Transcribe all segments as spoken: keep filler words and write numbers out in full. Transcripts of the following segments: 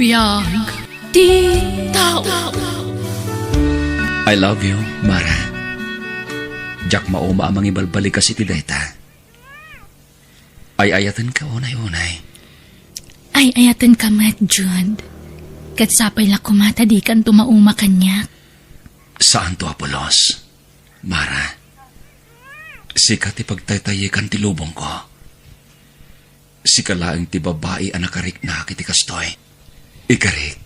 Biag ti tao. I love you, Mara. Diak mauma a mangibalbalikas iti dayta. Ay-ayatenka unay-unay. Ay-ayatenka met, Jude. Ket sapay la koma ta dikanto mauma kaniak. Saanto a pulos, Mara. Sika ti pagtaytayekan ti lubongko. Sika laeng ti babai a nakariknak iti kastoy. Ikarik,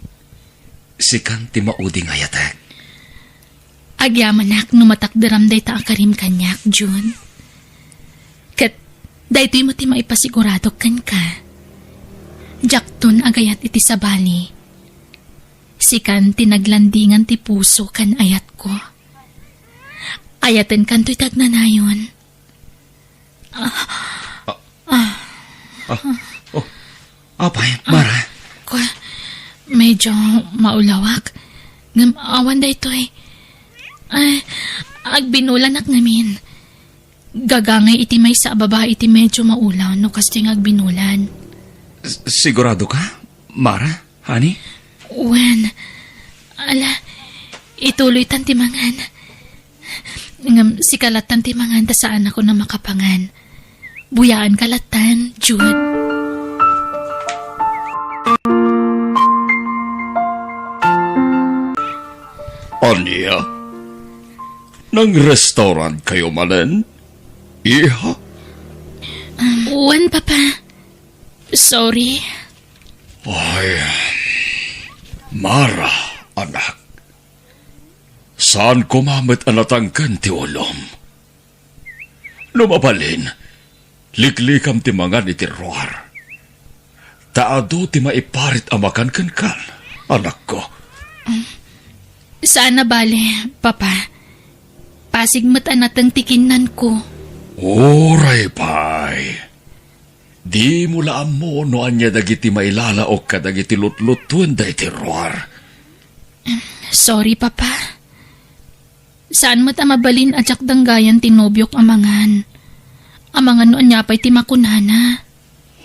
sikan ti maudi nga ayatek. Agyamanak no matakderam dayta a karim kaniak, June. Ket daytoy met ti maipasiguradok kenka. Diakton agayat iti sabali. Sikan ti naglandingan ti puso ken ayatko. Ayatenkanto iti agnanayon. Ah, ah, oh, apay, Mara? Kua, medyo maulawak. Ngem awan daytoy. Ay, agbinulanak ngamin. Gagangay iti maysa a babai iti medyo maulaw no kastoy nga agbinulan. S-, sigurado ka, Mara? Honey? Wen, ala, ituloytan ti mangan. Ngem sika lattan ti mangan ta saanakon a makapangan. Buyaanka lattan, Jude. Ania? Nang-restaurant kayo manen, iha? Wen, Papa. Sorry. Ay, Mara, anak. Saan koma met a natangken ti ulom. No mabalin, liklikam ti mangan iti ruar. Ta adu ti maiparit a makan kenka, anakko. Saan a bale, Papa. Pasig met a nateng ti kinnanko. Uray pay. Dimo la ammo no ania dagiti mailalaok kadagiti lutlutuen daytoy ruar. Sorry, Papa. Saan met a mabalin a diak danggayan ti nobiok a mangan. Amangan no ania pay ti makunana.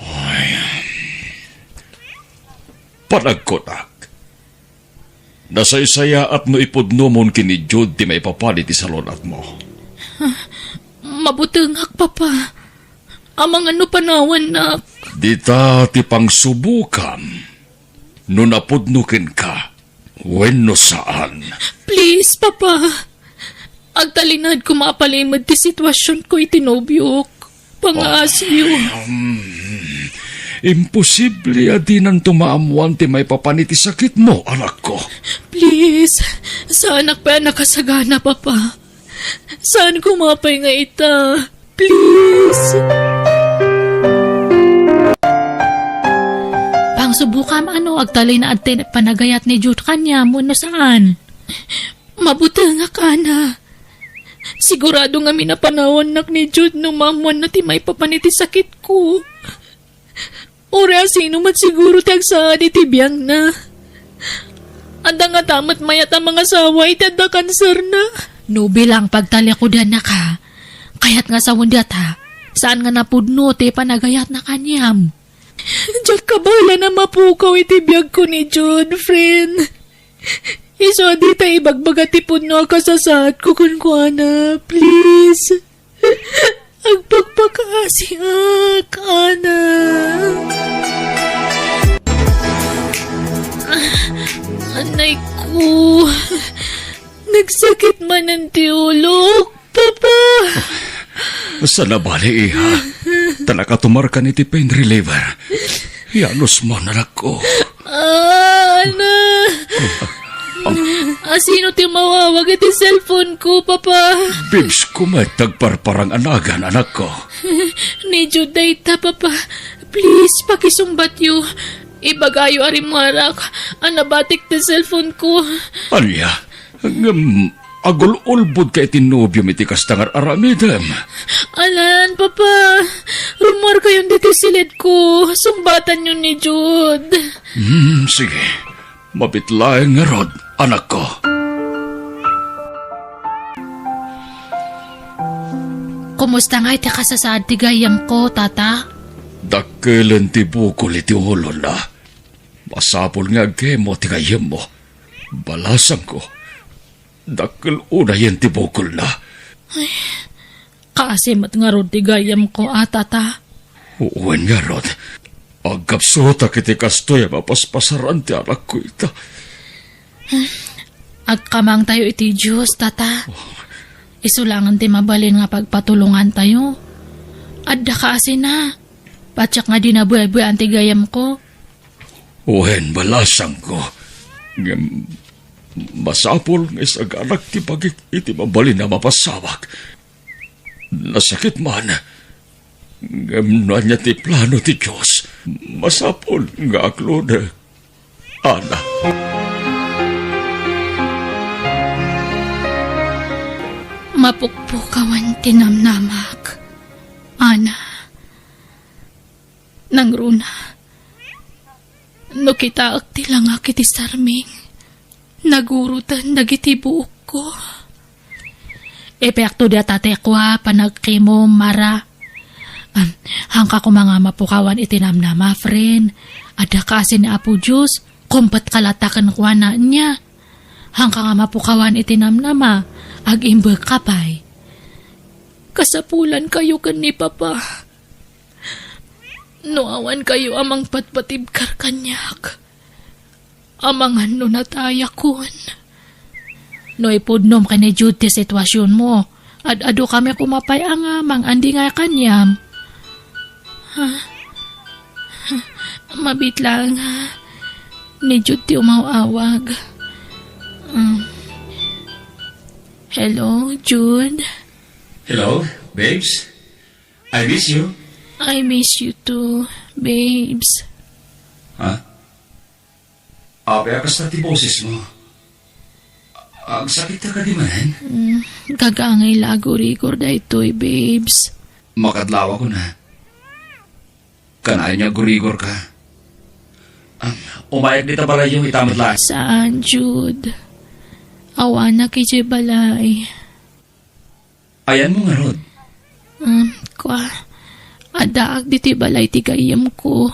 Ay. Panagkunak. Nasaysayaat no ipudnomon ken ni Jude ti maipapan iti salun-atmo. Mabutengak, Papa. Amangan no panawannak. Dita ti pangsubokam no napudno kenka wenno saan. Please, Papa. Agtalinaed koma a palimed ti situasionko iti nobiok. Pangaasiyo. Um, imposible a dinanto maammoan ti maipapan iti sakitmo, anakko. Please, saanak pay a nakasagana, Papa. Saan koma pay nga ita? Please. Pangsubokam no agtalinaed ti panagayat ni Jude kaniam wenno saan. Mabutengak, Ana. Sigurado ngamin a panawannak ni Jude no maammoanna ti maipapan iti sakitko. Uray a sino met siguro ti agsaad iti biangna. Adda ngata met mayat a mangasawa iti adda kanserna. No bilang pagtalikudannak, kayat nga sawen dayta, saan nga napudno ti panagayatna kaniam. Diak kabaelan a mapukaw iti biagko ni Jude, friend. Isu a dita ibagbaga ti pudno a kasasaadko kenkuana. Please. Agpakpakaasiak, Ana. Anay ko. Nagsakit manen ti ulok. Papa! Saan a bale, iha. Ta nakatumarkan iti pain reliever. Ianusmon, anakko. Ah, Ana! Asino ti mawawag iti cellphone ko, Papa? Bibs ko met ti agparparang a nagan, anakko. Ni Jude dayta, Papa. Please, pakisungbatyo. Ibagayo a rimmuarak a nabatik ti cellphone ko. Ania? Ngem agul-ulbodka iti nobiom iti kasta nga ar-aramidem. Alan, Papa. Rummuarkayon ditoy siled ko. Sungbatanyo ni Jude. Hmm, sige. Mabiit laeng ngarud, anakko. Kumusta ngay ti kasasaad ti gayyemko, Tata? Dakkelen ti bukol iti ulona. Masapul nga agkemo ti gayyemmo. Balasangko, dakkel unayen ti bukolna. Kaasi met ngarud ti gayyemko a, Tata. Wen ngarud, agkapsutak iti kastoy a mapaspasaran ti anakko ita. Agkamangtayo iti Dios, Tata. Isu laengen ti mabalin nga pagpatulongantayo. Adda kaasina. Patiek nga dina buebuean ti gayyemko. Wen, balasangko. Ngem masapul nga isaganak ti bagik iti mabalin a mapasawak. Nasakit man. Ngem no ania ti plano ti Dios, masapul nga agluneg. Ana. Mapukpukawan ti namnamak. Ana. Nangruna, no kitaek ti langak iti sarming, naguroten dagiti buokko. Epekto dayta ti kua panagkemo, Mara. Am, hangka koma nga mapukawan iti namnama, friend. Adda kaasi ni Apo Dios, kumpet ka latta kenkuana, ania? Hangka nga mapukawan iti namnama, agimbeg ka pay. Kasapulankayo ken ni Papa. No awankayo a mangpatpatibkar kaniak, amangan no natayakon. No ipudnom ken ni Jude ti situasionmo, ad-adu kami koma pay a nga mangandingay kaniam. Ha? Mabiit laeng, ha? Ni Jude ti umaw-awag. Um. Hello, Jude? Hello, babes? I miss you. I miss you too, babes. Ha? Apay a kasta ti bosesmo? Agsakit ka kadi manen? Mm, gagaangay la agurigor daytoy, babes. Makadlawakon a. Kanayon nga agurigor ka. Ah, umayak dita balayyo, ita met laeng. Saan, Jude? Awanak idiay balay. Ayanmo ngarud? Um, kua, addaak ditoy balay ti gayyemko.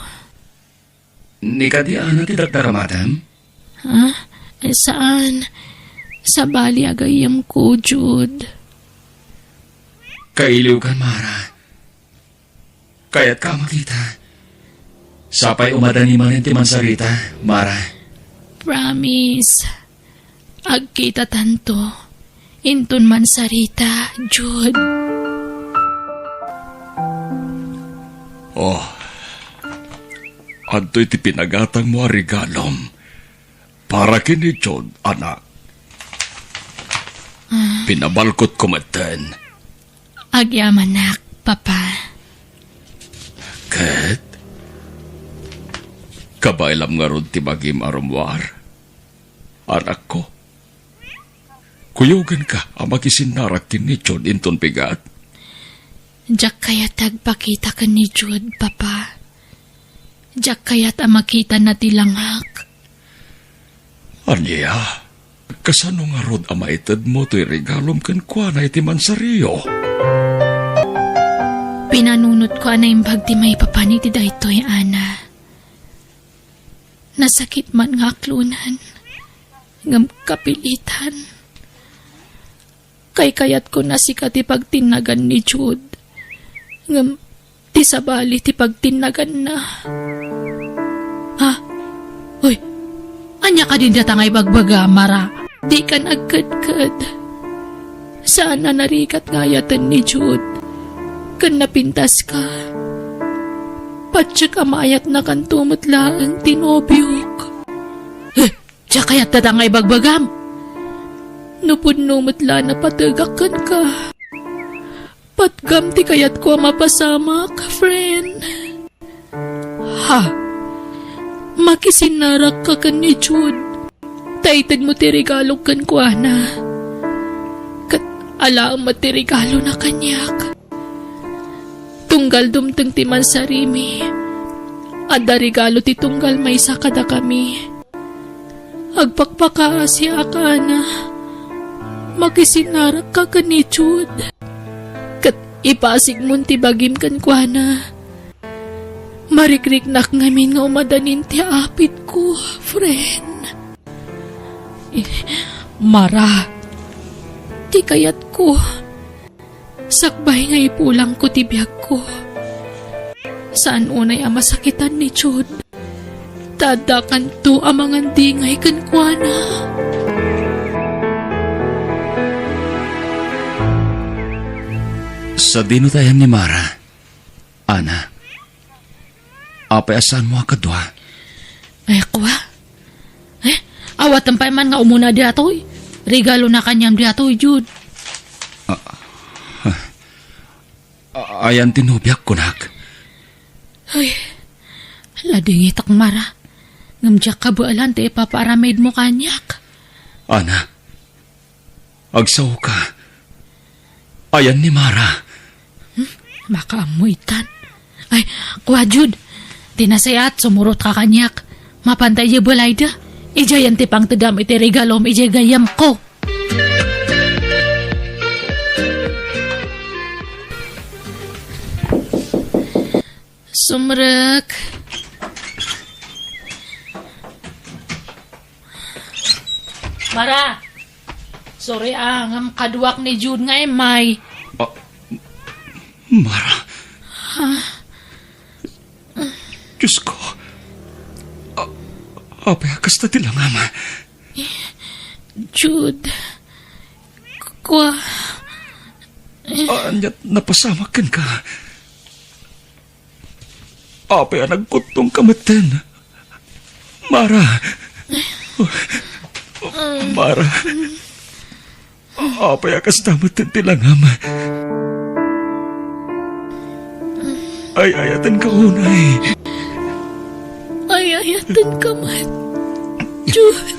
Ni kadi Ana ti dardaramatem? Ha? Eh, saan? Sabali a gayyemko, Jude. Kailiwkan, Mara. Kayatka a makita. Sapay umadani manen ti mansarita, Mara. Promise. Agkitatanto inton mansarita, Jude. Oh. Adtoy ti pinagatangmo a regalom. Para ken ni Jude, anak. Ah. Pinabalkotko metten. Agyamanak, Papa. Ket? Kabaelam ngarud ti bagim a rummuar, anakko? Kuyogenka a makisinnarak ken ni Jude inton bigat? Diak kayat ti agpakita ken ni Jude, Papa. Diak kayat a makitana ti langak. Ania? Kasano ngarud a maitedmo toy regalom kenkuana iti mansario? Pinanunotko a naimbag ti maipapan iti daytoy, Ana. Nasakit man nga aklonan, ngem kapilitan. Kaykayatko a sika ti pagtinnagan ni Jude, ngem ti sabali ti pagtinnaganna. Ah, uy, ania kadin dayta nga ibagbaga, Mara? Dikan agkedked. Saan a narigat nga ayaten ni Jude. Ken napintaska. Patiek a maayatnakanto met laeng ti nobiok. Eh, Diak kayat dayta nga ibagbagam. No pudno met la a napategak kenka, patgam ti kayatko a mapasamak, friend. Ha? Makisinnarakka ken ni Jude. Ta itedmo ti regalok kenkuana. Ket alaem met ti regalona kaniak. Tunggal dumteng ti mansarimi, adda regalo ti tunggal maysa kadakami. Agpakpakaasiak, Ana. Makisinnarakka ken ni Jude. Ket ipasigmon ti bagim kenkuana. Marikriknak ngamin nga umadanin ti apitko, friend. Eh, Mara, ti kayatko, sakbay nga ipulangko ti biagko. Saan unay a masakitan ni Jude. Ta addakanto a mangandingay kenkuana. Sadino ti ayan ni Mara? Ana, apay a saanmo a kadua? Ay, kua? Eh, awaten pay man nga umuna daytoy. Regalona kaniam daytoy, Jude. Ah, ah, ah, ayan ti nobiak, kunak. Ay, ladingitak, Mara. Ngem diak kabaelan ti ipapaaramidmo kaniak. Ana, agsaoka. Ayan ni Mara. Hmm? Makaammo itan. Ay, kua, Jude. Ti nasayaat, sumurotka kaniak. Mapanta idiay balayda. Idiayen ti pangtedam iti regalom idiay gayyemko. Sumrek. Mara, sorry a, ngem kaduak ni Jude nga immay. Ah, Mara. Ah. Diyos ko. Ah, apay a kasta ti langam? Jude, kua. Ah, ania't napasamak kenka? Apay a nagkuttongka metten? Mara! Mara! Apay a kasta metten ti langam? Ay-ayatenka unay. Ay-ayatenka met, Jude.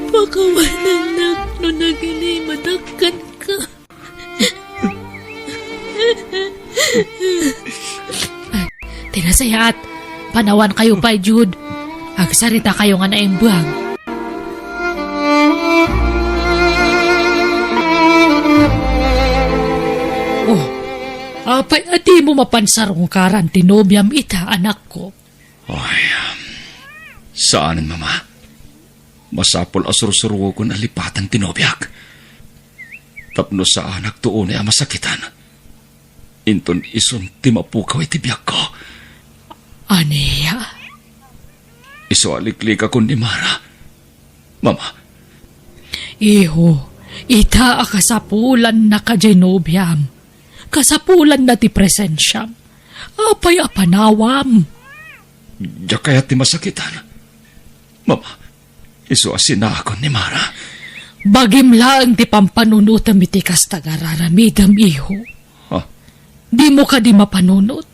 Pakawanennak no nagilimedak kenka. Ah, ti nasayaat, panawankayo pay, Jude. Agsaritakayo nga naimbag. Oh, apay a dimo mapan sarungkaran ti nobiam ita, anakko? Ay, saanen, Mama. Masapul a sursuruoken a lipatan ti nobiak. Tapno saanakto unay a masakitan. Inton isun ti mapukaw iti biagko. Ania? Isu a liklikakon ni Mara. Mama. Iho, ita a kasapulannaka diay nobiam. Kasapulanna ti presensiam. Apay a panawam? Diak kayat ti masakitan. Mama, isu a sinaakon ni Mara. Bagim laeng ti pampanunotem iti kasta nga ar-aramidem, iho. Ha? Dimo kadi mapanunot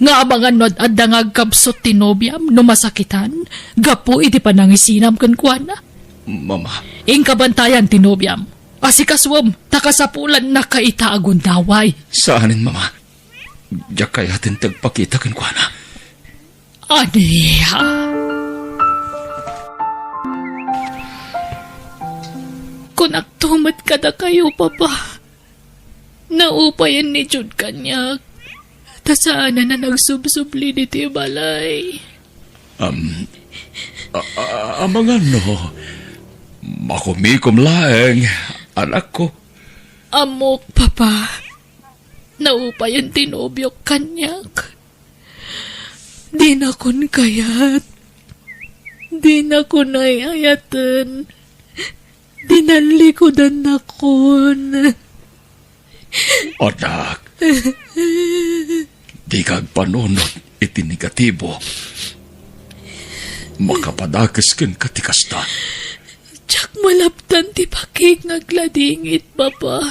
nga amangan no ad-adda nga agkabsut ti nobiam no masakitan gapu iti panangisinam kenkuana? Mama. Inka bantayan ti nobiam. Asikasuem, ta kasapulannaka ita a gundaway. Saanen, Mama. Diak kayaten ti agpakita kenkuana. Ania? Kunakto met kadakayo, Papa. Naupayen ni Jude kaniak, ta saanen a nagsubsubli ditoy balay. Am, a, a, amangan no, makumikom laeng, anakko. Ammok, Papa. Naupayen ti nobiok kaniak. Dinakon kayat. Dinakon ay-ayaten. Dinallikudannakon. Anak, dika agpanunot iti negatibo. Makapadakes kenka ti kasta. Diak malaptan ti pakik nga agladingit, Papa.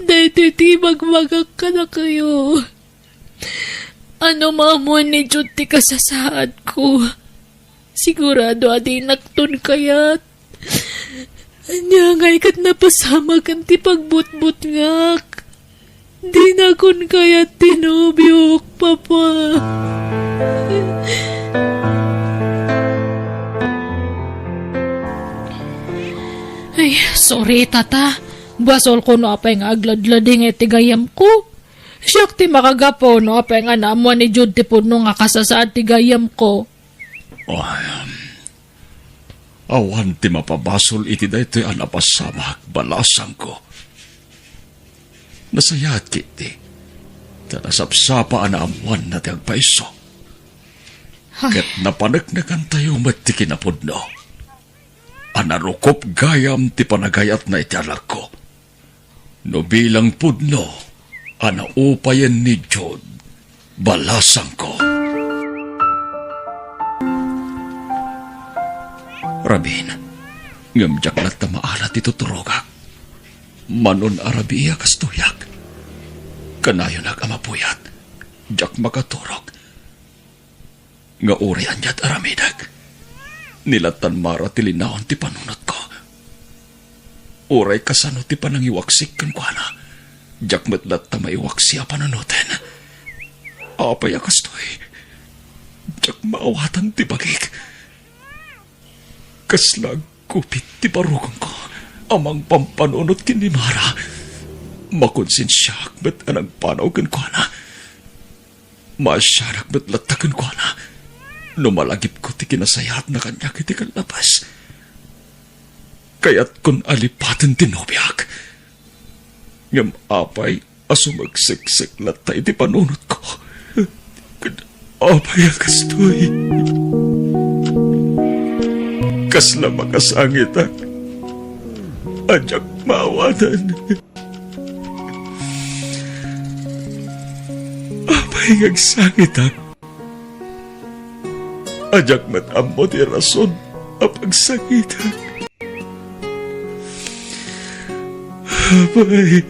Daytoy ti ibagbagak kadakayo. Ammom a ammoen ni Jude ti kasasaadko. Sigurado a dinakton kayat. Ania ngay ket napasamaken ti pagbutbutngak. Dinakon kayat ti nobiok, Papa. Ay, sorry, Tata. Basolko no apay nga agladladingay ti gayyemko. Siak ti makagapu no apay nga naammuan ni Jude ti pudno nga kasasaad ti gayyemko. Ay, awan ti mapabasol iti daytoy a napasamak, balasangko. Nasayaat ketdi, ta nasapsapa a naammuanna ti agpayso. Ay. Ket napaneknekantayo met ti kinapudno a narukop gayam ti panagayatna iti alakko. No bilang pudno a naupayen ni Jude, balasangko. Rabin, ngem diak latta maala ti tuturogak. Manon a rabii a kastoyak. Kanayonak a mapuyat. Diak makaturog. Nga uray aniat aramidek, ni lattan Mara ti linaon ti panunotko. Uray kasano ti panangiwaksik kenkuana, diak met latta maiwaksi a panunoten. Apay a kastoy? Diak maawatan ti bagik. Kasla agkupit ti barukongko a mangpampanunot ken ni Mara. Makonsensiaak met a nagpanaw kenkuana. Maasianak met latta kenkuana no malagipko ti kinasayaatna kaniak iti kallabas. Kayatkon a lipaten ti nobiak. Ngem apay a sumagseksek latta iti panunotko? Ket apay a kastoy? Kasla makasangitak a diak maawatan. Apay nga agsangitak a diak met ammo ti rason a pagsangitak? Apay.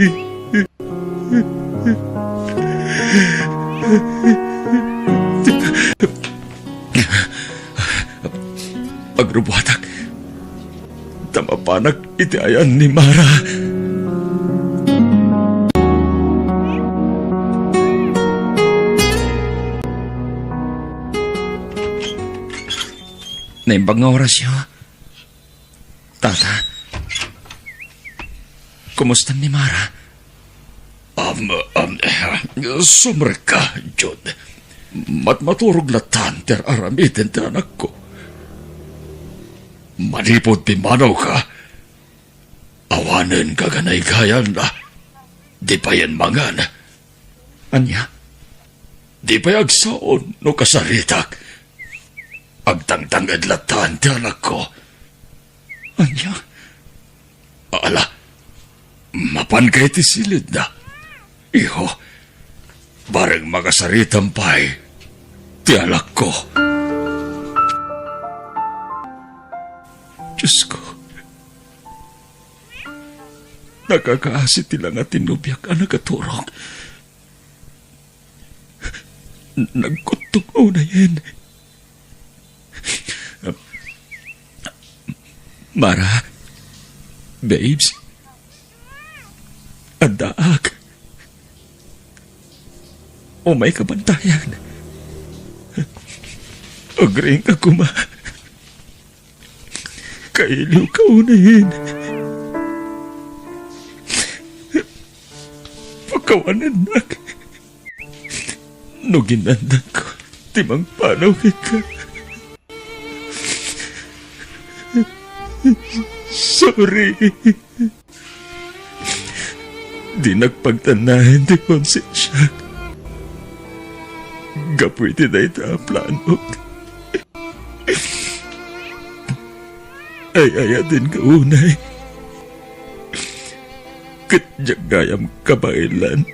Agrubuatak ta mapanak iti ayan ni Mara. Naimbag nga orasyo, Tata. Kumusta ni Mara? Am, am, sumrekka, Jude. Matmaturog lattan ti ar-aramiden ti anakko. Manipud pimmanawka, awanen gaganaygayam. Di payen mangan. Ania? Di pay agsaon no kasaritak. Agtangtanged lattan ti anakko. Ania? Ala, mapanka iti silidna. Iho, bareng makasaritam pay ti anakko. Diosko, nakakaasi ti langa ti nobiak a nagaturog. Nagkuttok unayen. Mara, babes, addaak. Umayka bantayan. Agriingka koma. Kailiwka unayen. Pakawanennak no ginandanko ti mangpanaw kenka. Sorry. Dinak pagtannaen ti konsensiak gapu iti dayta a planok. Ay-ayatenka unay ket diak gayam kabaelan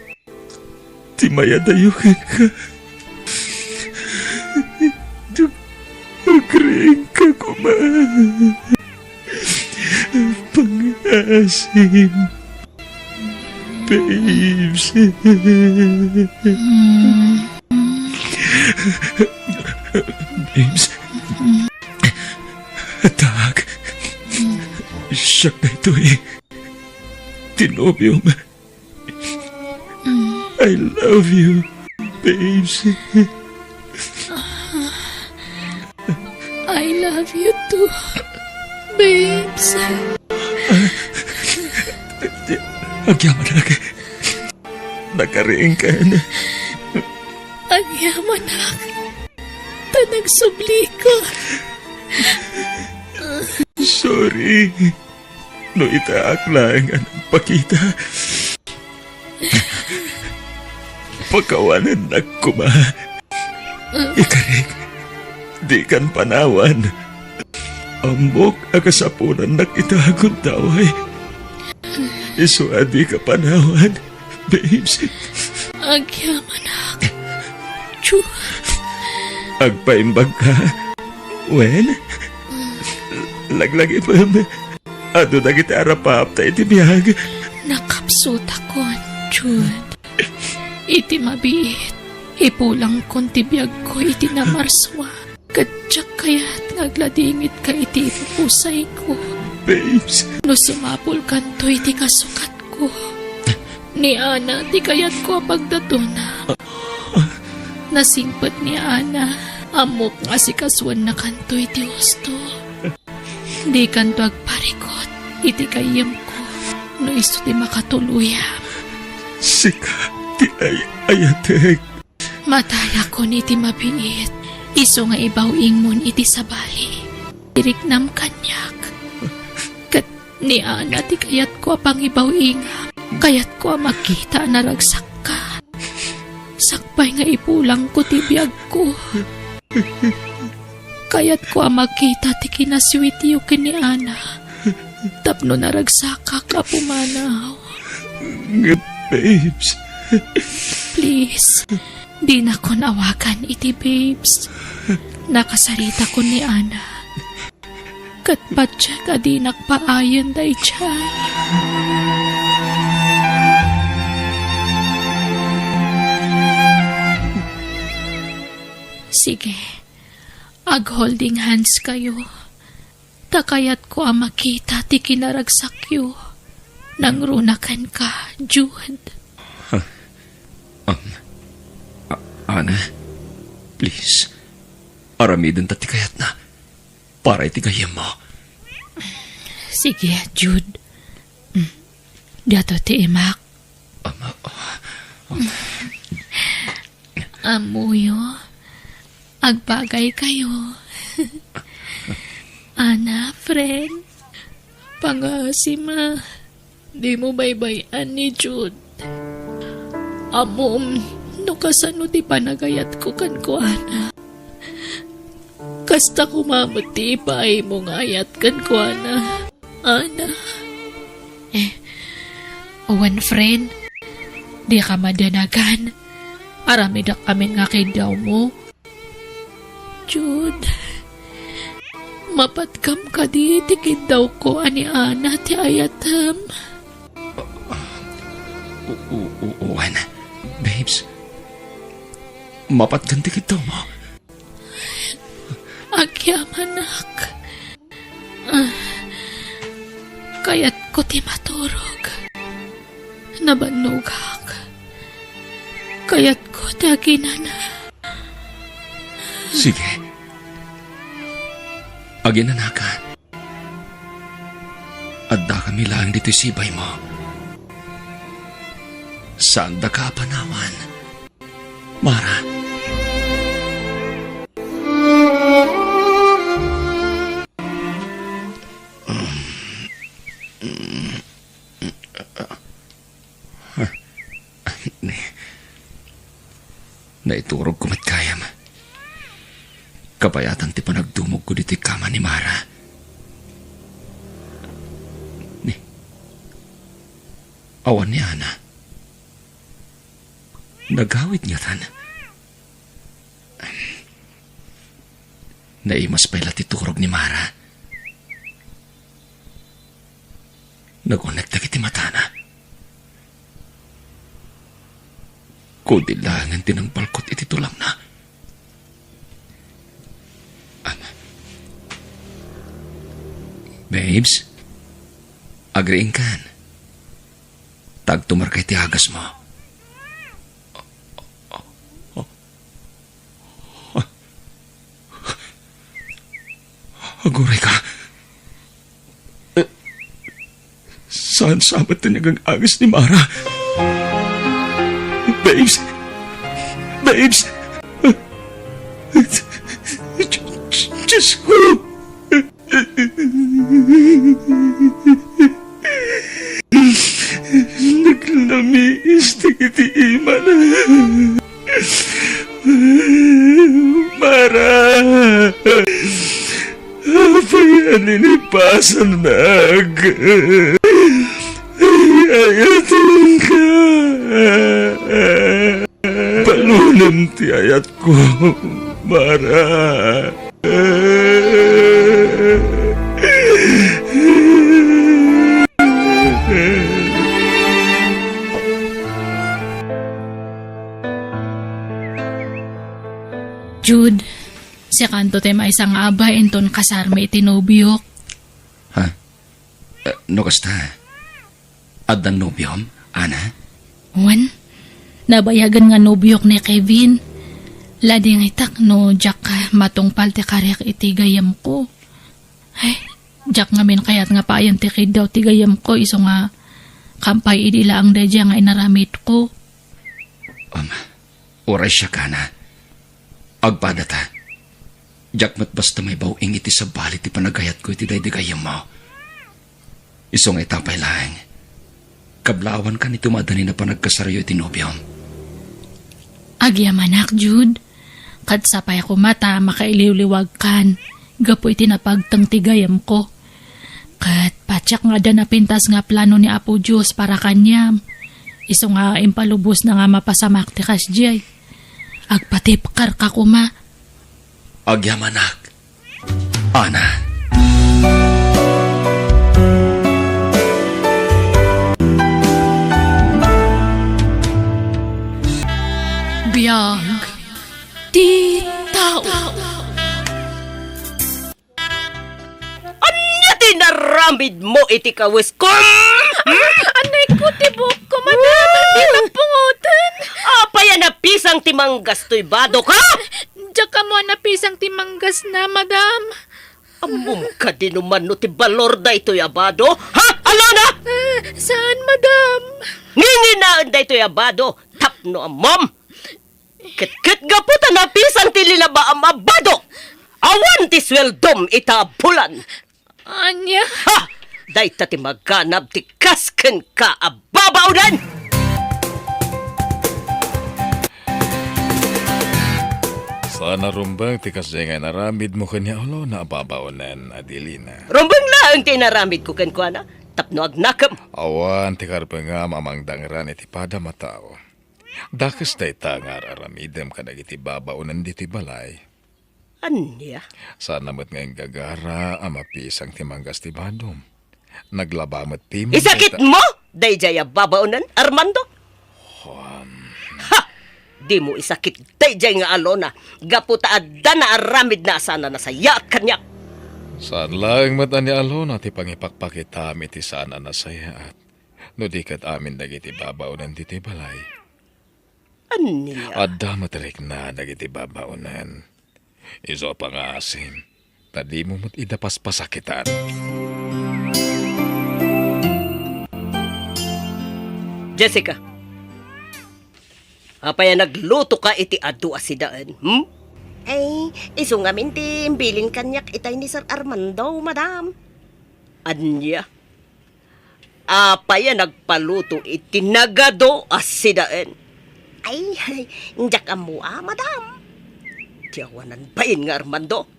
ti mayadayo kenka. Agriingka koma. Pangaasim, babes. Babes. Addaak. Siak daytoy. Ti nobiom. I love you, babes. I love you too, babes. Agyamanak. Nagkariingkan. Agyamanak, ta nagsublika. Sorry. No itaak laeng a nagpakita, pakawanennak koma. Ikarik, dikan panawan. Ammok a kasapulannak ita a gundaway. Isu a dika panawan, babes. Agyamanak. Chu. Agpaimbag ka. Wen? Laglagipem. Adu dagiti arapaapta iti biag. Nakapsutakon, Jude. Iti mabiit, ipulangkon ti biagko iti namarsua. Ket diak kayat nga agladingitka iti ipupusayko. Babes. No sumapulkanto iti kasukatko, ni Ana ti kayatko a pagdatona. Nasingpet ni Ana, ammok nga asikasuennakanto iti husto. Dikanto agparikut iti gayyemko no isu ti makatuluyam. Sika ti ay-ayatek. Matayakon iti mabiit, isu nga ibaw-ingmon iti sabali. Iriknam kaniak. Ket ni Ana ti kayatko a pangibaw-ingam. Kayatko a makita a naragsakka. Sakbay nga ipulangko ti biagko. Kayatko a makita ti kinasweetyo ken ni Ana tapno naragsakak a pumanaw. Nga, babes. Please, dinakon awagan iti babes. Nakasaritakon ni Ana. Ket patiek a dinak paayen daydiay. Sige, ag-holding hands kayo. Ta kayatko a makita ti kinaragsakyo. Nangruna kenka, Jude. Um, A-, Ana, please, aramidenta ti kayatna para iti gayyemmo. Sige, Jude. Mm. Diato ti imak. Ama, ah, ah. Ammoyo, agbagay kayo. Ana, friend, pangasim a dimo baybay-an ni Jude. Ammom no kasano ti panagayatko kenkuana. Kasta koma met ti ipaaymo nga ayat kenkuana, Ana. Eh, wen, friend, dika madanagan. Aramidek amin nga kiddawmo. Jude, mapatkam kadi ti kiddawko a ni Ana ti ayatem? O-, o-, o-, wen, babes, mapatgan ti kiddawmo. Agyamanak. Ah, kayatko ti maturog. Nabannogak. Kayatko ti aginana. Sige. Aginanaka. Addakami laeng ditoy sibaymo. Saandaka a panawan. Mara. Naiturogko met gayam. Kabayatan ti panagdumogko ditoy kama ni Mara. Ni, awan ni Ana. Nagawid ngatan. Naimas pay la ti turog ni Mara. Nagunek dagiti matana. Kudil laengen ti nangbalkot iti tulangna. Ama. Babes, agriingkan. Ta agtumarka iti agasmo. Aguray ka. Eh, saan sa met ti nagang-agas ni Mara? Babes! Babes! Diyos ko! Naglamiis dagiti imana. Mara! Apay a ninipasannak? Ay-ayatenka. Balunem ti ayatko, Mara. Jude, sikanto ti maysa nga abay inton kasarmi iti nobiok. Ha? Eh, no kasta, addan nobiom, Ana? Wen, nabayagen nga nobiok ni Kevin. Ladingitak no diak matungpal ti kariak iti gayyemko. Ay, diak ngamin kayat nga paayan ti kiddaw ti gayyemko isu nga kampay idi laeng daydiay nga inaramidko. Um, uray siak, Ana. Agpadata. Diak met basta maibaw-ing iti sabali ti panagayatko iti daydi gayyemmo. Isu nga ita pay laeng, kablawankan iti madani a panagkasaryo iti nobiom. Agyamanak, Jude. Ket sapay koma ta makailiwliwagkan gapu iti napagteng ti gayyemko. Ket patiek nga adda napintas nga plano ni Apo Dios para kaniam. Isu nga impalubosna nga mapasamak ti kasdiay. Agpatipkerka koma. Agyamanak, Ana. Biag ti tao. Ania ti inaramidmo iti kawesko? Hmm? Anay ko ti buokko, madam. Di mapungotan. Apay a napisang ti manggas toy badok, ha? Diak ammo a napisang ti manggasna, madam. Ammom kadi no mano ti balor daytoy a bado? Ha, Alona? Ah, saan, madam? Nginginaen daytoy a bado tapno ammom. Ket, ket gapu ta napisang ti linabaam a bado, awan ti sueldom ita a bulan. Ania? Ha! Dayta ti maganab ti kas kenka a babaonen! Saan a rumbeng ti kasdiay nga inaramidmo ken ni Alona a babaonen, Adelina. Rumbeng laeng ti inaramidko kenkuana, tapno agnakem. Awan ti karpengam a mangdangran iti padam a tao. Dakes dayta nga ar-aramidem kadagiti babaonen ditoy balay. Ania? Saan a met nga inggagara a mapisang ti manggas ti badom. Naglaba met ti manggas. Isakitmo daydiay a babaonen, Armando? Huam. Ha! Dimo isakit daydiay nga Alona gapu ta adda naaramidna a saan a nasayaat kaniak. Saan laeng met a ni Alona ti pangipakpakitam iti saan a nasayaat. No di ket amin dagiti babaonen ditoy balay. Ania? Adda met rikna dagiti babaonen. Isu a pangaasim, ta dimo met ida paspasakitan. Jessica, apay a naglutoka iti adu a sidaen, hmm? Ay, isu ngamin ti imbilin kaniak itay ni Sir Armando, madam. Ania? Apay a nagpaluto iti nagadu a sidaen? Ay, ay, diak ammo a, madam. Ti awanan bain nga Armando.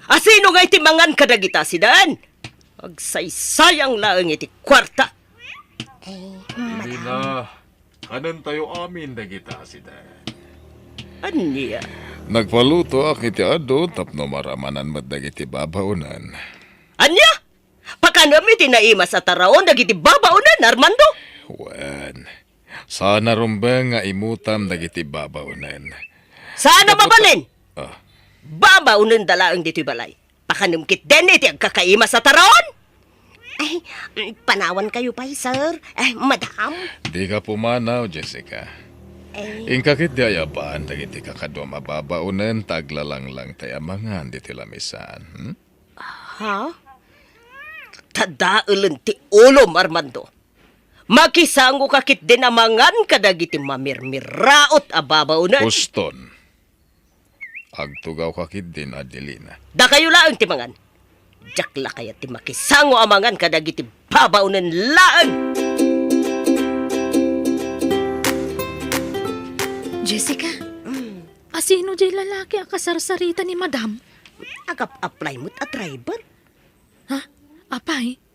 Asino ngay ti mangan kadagita sidaen? Agsaysayang laeng iti kuarta. Ay, madam. Kanen tayo amin dagita sidaen. Ania? Nagpalutoak iti adu tapno maramanan met dagiti babaonen. Ania? Pakanem iti naimas a taraon dagiti babaonen, Armando? Wen, saan a rumbeng nga imutam dagiti babaonen. Saan a mabalin? Ah. Babaonenda laeng ditoy balay. Pakanem ketdin iti agkakaimas a taraon? Ay, mm, panawankayo pay, sir. Eh, madam. Dika pumanaw, Jessica. Ay. Inka ketdi ayaban dagiti kakaduam a babaonen ta aglalanglang tay a mangan ditoy lamisaan, hmm? Ha? Tadaelen ti ulom, Armando. Makisangoka ketdin a mangan kadagiti mamirmiraot a babaonen. Uston. Agtugawka ketdin, Adelina. Dakayo laeng ti mangan. Diak la kayat ti makisango a mangan kadagiti babaonen laeng. Jessica, mm, asino jay lalaki a kasarsarita ni Madam? Agap-apply met a driver. Ha? Apay?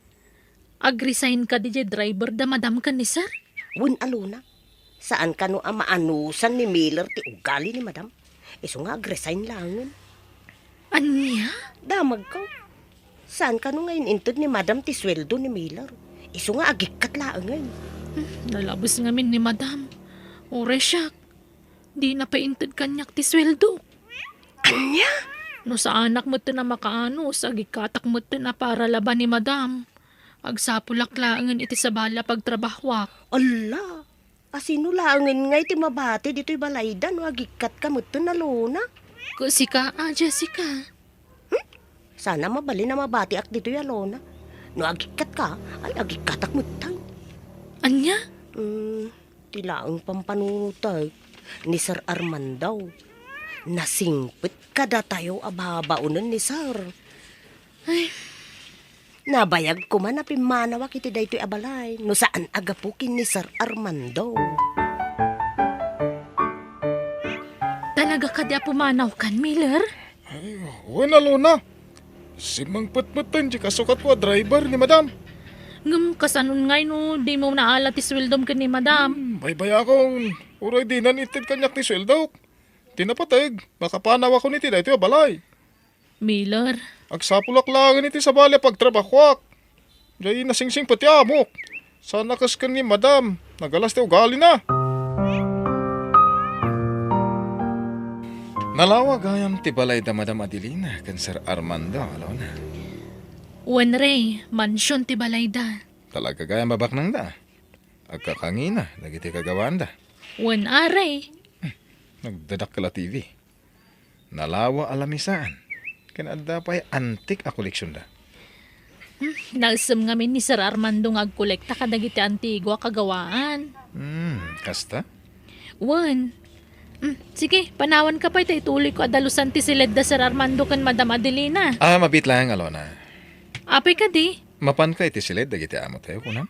Ag-resign kadi jay driver da Madam ken ni Sir? Wen, Alona. Saan kano a maanusan ni Miller ti ugali ni Madam. Isu nga ag-resign laengen. Ania? Damagko. Saan kano nga in-inted ni Madam ti sueldo ni Miller. Isu nga agikkat laengen. Hmm, nalabes ngamin ni Madam. Uray siak. Dina pay inted kaniak ti sueldo. Ania? No saanak metten a makaanus, agikkatak metten a para laban ni Madam. Agsapulak laengen iti sabali a pagtrabahuak. Alla! Asino laengen ngay ti mabati ditoy balayda no agikkatka metten, Alona? Ket sika a, Jessica. Hmm? Sana mabalin a mabatiak ditoy, Alona. No agikkatka, ay agikkatak metten. Ania? Hmm, ti laeng pampanunotek ni Sir Armando. Nasingpet kadatayo a babaonen ni Sir. Ay. Nabayag koma a pimmanawak iti daytoy a balay no saan a gapu ken ni Sir Armando. Talaga kadi a pumanawkan, Miller? Ay, wen, Alona. Simmangpet metten ti kasukatko a driver ni Madam. Ngem kasanon ngay no dimo naala ti sueldom ken ni Madam? Hmm, baybayakon. Uray dinan itted kaniak ti sueldok. Ti napateg, makapanawakon iti daytoy a balay. Miller. Agsapulak laengen iti sabali a pagtrabahuak. Jay nasingsingpet ti amok. Saan a kes ken ni Madam, nagalas ti ugalina. Nalawa gayam ti balay da Madam Adelina ken Sir Armando, Alona. Wen, Ray, mansion ti balayda. Talaga gayam a baknangda. Agkakangina dagiti kagawaanda. Wen, a, Ray. Nagdadakkel a T V. Nalawa a lamisaan. Ken adda pay antik a koleksionda. Hmm, naisem ngamin ni Sir Armando nga agkolekta kadagiti antigo a kagawaan. Hmm, kasta? Wen. Hmm, sige, panawanka pay ta ituloyko a dalusan ti siledda Sir Armando ken Madam Adelina. Ah, mabiit laeng, Alona. Apay kadi? Mapanka iti siled dagiti amotayo, kunam?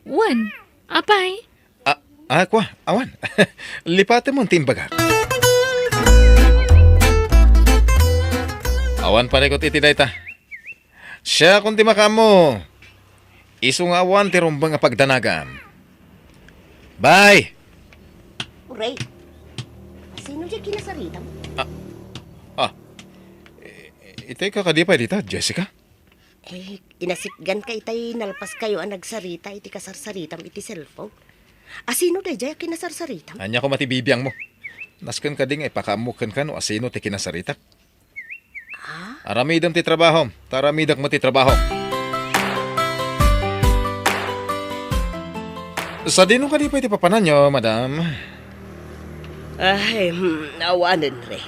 Wen. Apay? Ah, ah, kua, awan. Lipatemon ti imbagak. Awan parikut iti dayta. Siakon ti makaammo. Isu nga awan ti rumbeng a pagdanagam. Bye! Uray, sino diay kinasaritam? Ah, ah. I-, itay ka kadi pay dita, Jessica? Eh, inasitganka itay nalpaskayo a nagsarita iti kasarsaritam iti cellphone. Asino daydiay a kinasarsaritam? Ania koma ti bibiangmo? Nasken kadi nga ipakaammo kenka no asino ti kinasaritak? Ah? Aramidem ti trabahom, ta aramidek met ti trabahok. Sadino kadi pay ti papananyo, madam? Ay, hmm, awanen, Re.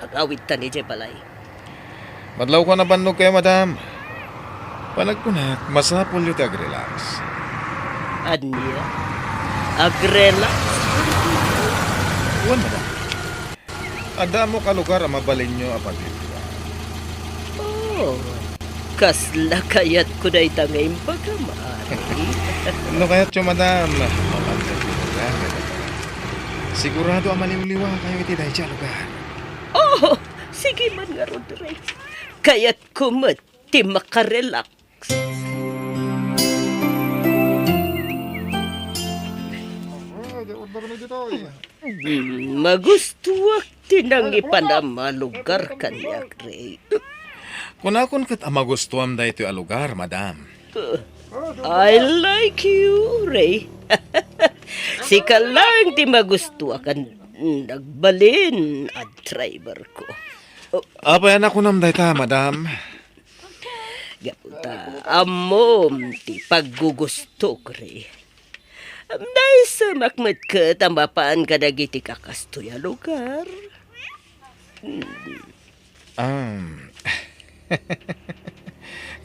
Agawidtan idiay balay. Madlawko a nabannogkayo, madam. Panagkunak, masapulyo ti agrelax. Ania? Agrelax? Wen, madam. Adda ammok a lugar a mabalinyo a paglikwan. Oh, kasla kayatko dayta nga imbagam, Ari. No kayatyo, madam, mapantayo ti lugar nga dayta. Sigurado a maliwliwakayo iti daydiay a lugar. Oh, sige man ngarud, Re. Kayatko met ti makarelax. Ah, di order na dito, eh. Hmm, magustuak ti nangipanam a lugar kaniak, Re. Kunakon ket a magustuam daytoy a lugar, madam. Uh, I like you, Re. Sika laeng ti magustuak a nagbalin a driver ko. Apay a nakunam dayta, madam? Gapu ta ammom ti paggugustok, Re. Naisemak met ket a mapan kadagiti kakastoy a lugar. Hmm. Um,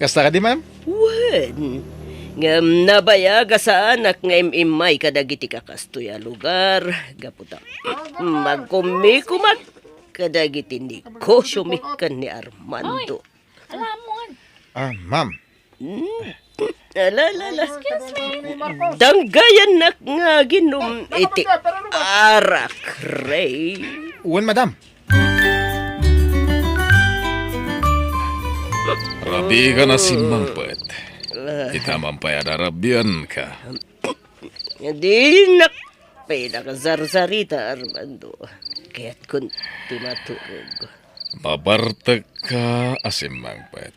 kasta kadi, ma'am? Wen, Ngem nabayag a saanak nga im-immay kadagiti kakastoy a lugar, gapu ta magkumikumak kadagiti negosiomi ken ni Armando. Alamon. Ah, ma'am. Hmm. Ala, ala, ala. Excuse me. Danggayannak nga aginum iti arak, Ray. Wen, madam. Rabiikan a simmangpet. Ita man pay a narabianka. Dinak pay nakasarsarita, Armando. Kayatkon ti maturog. Mabartekka a simmangpet.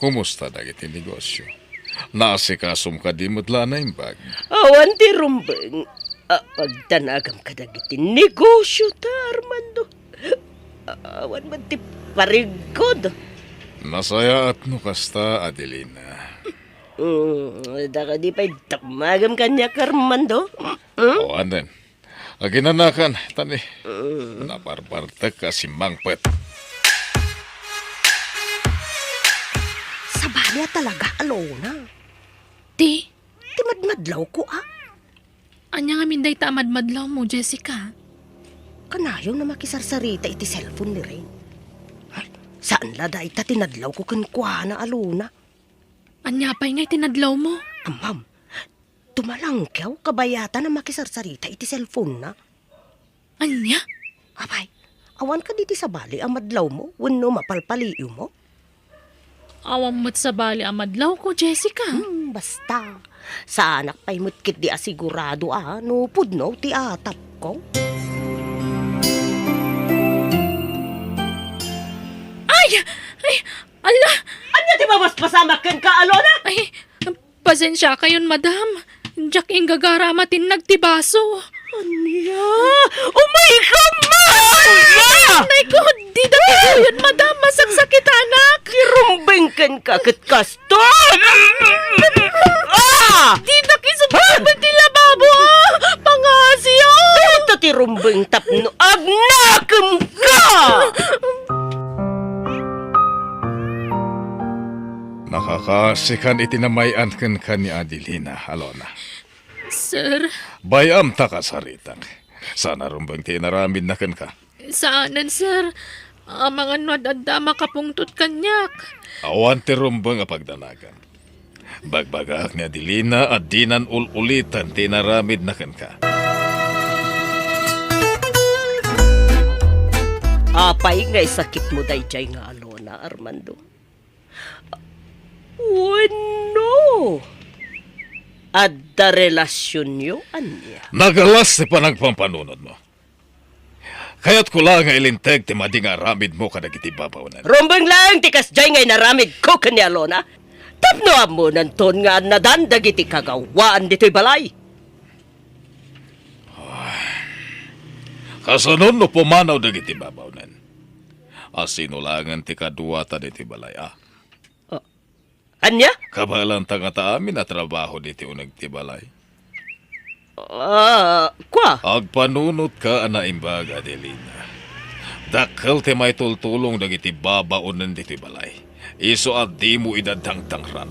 Kumusta dagiti negosio? Naasikasom kadi met la a naimbag? Awan ti rumbeng a pagdanagam kadagiti negosio ta, Armando. Awan met ti pariggod. Nasayaat no kasta, Adelina. Mm, da kadi pay dakmagam kaniak, Armando? Mm? O, anen? Aginanakan, tani. Mm. Nabarbartek a simmangpet. Sabali a talaga, Alona. Ti? Ti madmadlawko, a. Ania ngamin dayta a madmadlawmo, Jessica? Kanayon a makisarsarita iti cellphone ni Rain. Saan la dayta ti nadlawko kenkuana, Alona. Ania pay ngay ti nadlawmo? Ammam, tumalangkew kabayatan a makisarsarita iti cellphone-na. Ania? Apay, awan kadi ti sabali a madlawmo wenno mapalpaliiwmo? Awan met sabali a madlawko, Jessica. Hmm, basta. Saanak pay met ketdi a sigurado a no pudno ti atapko. Ay! Ay! Ala! Ania ti mapaspasamak kenka, Alona? Ay, pasensiakayon, madam. Diak inggagara a matinnag ti baso. Ania? Umay ka man! Ala! Nay ko, dida kayat, madam. Masaksakitanak. Ti rumbeng kenka ket kasto. Ah! Dida kisubad ti lababo. Pangasio. Dayta ti rumbeng tapno agnakemka. Nakakaasikan iti namay-an kenka ni Adelina, Alona. Sir. Bay-am ta kasaritak. Saan a rumbeng ti inaramidna kenka? Saanen, sir. Amangan no ad-adda a makapungtot kaniak. Awan ti rumbeng a pagdanagam. Bagbagaak ni Adelina a dinan ul-ulitan ti inaramidna kenka. Apay nga isakitmo daydiay nga Alona, Armando? Wenno, adda relasionyo, ania? Nagalas ti panagpampanunotmo. Kayatko la nga ilinteg ti madi nga aramidmo kadagiti babaonen. Rumbeng laeng ti kasdiay nga inaramidko ken ni Alona. Tapno ammonanton nga annadan dagiti kagawaan ditoy balay. Kasano no pumanaw dagiti babaonen? A sino laengen ti kaduata ditoy balay, a? Ah, ania? Kabaelanta ngata amin a trabaho ditoy uneg ti balay. Ah, kua? Agpanunotka a naimbag, Adelina. Dakkel ti maitultulong dagiti babaonen ditoy balay. Isu a dimo ida dangdangran.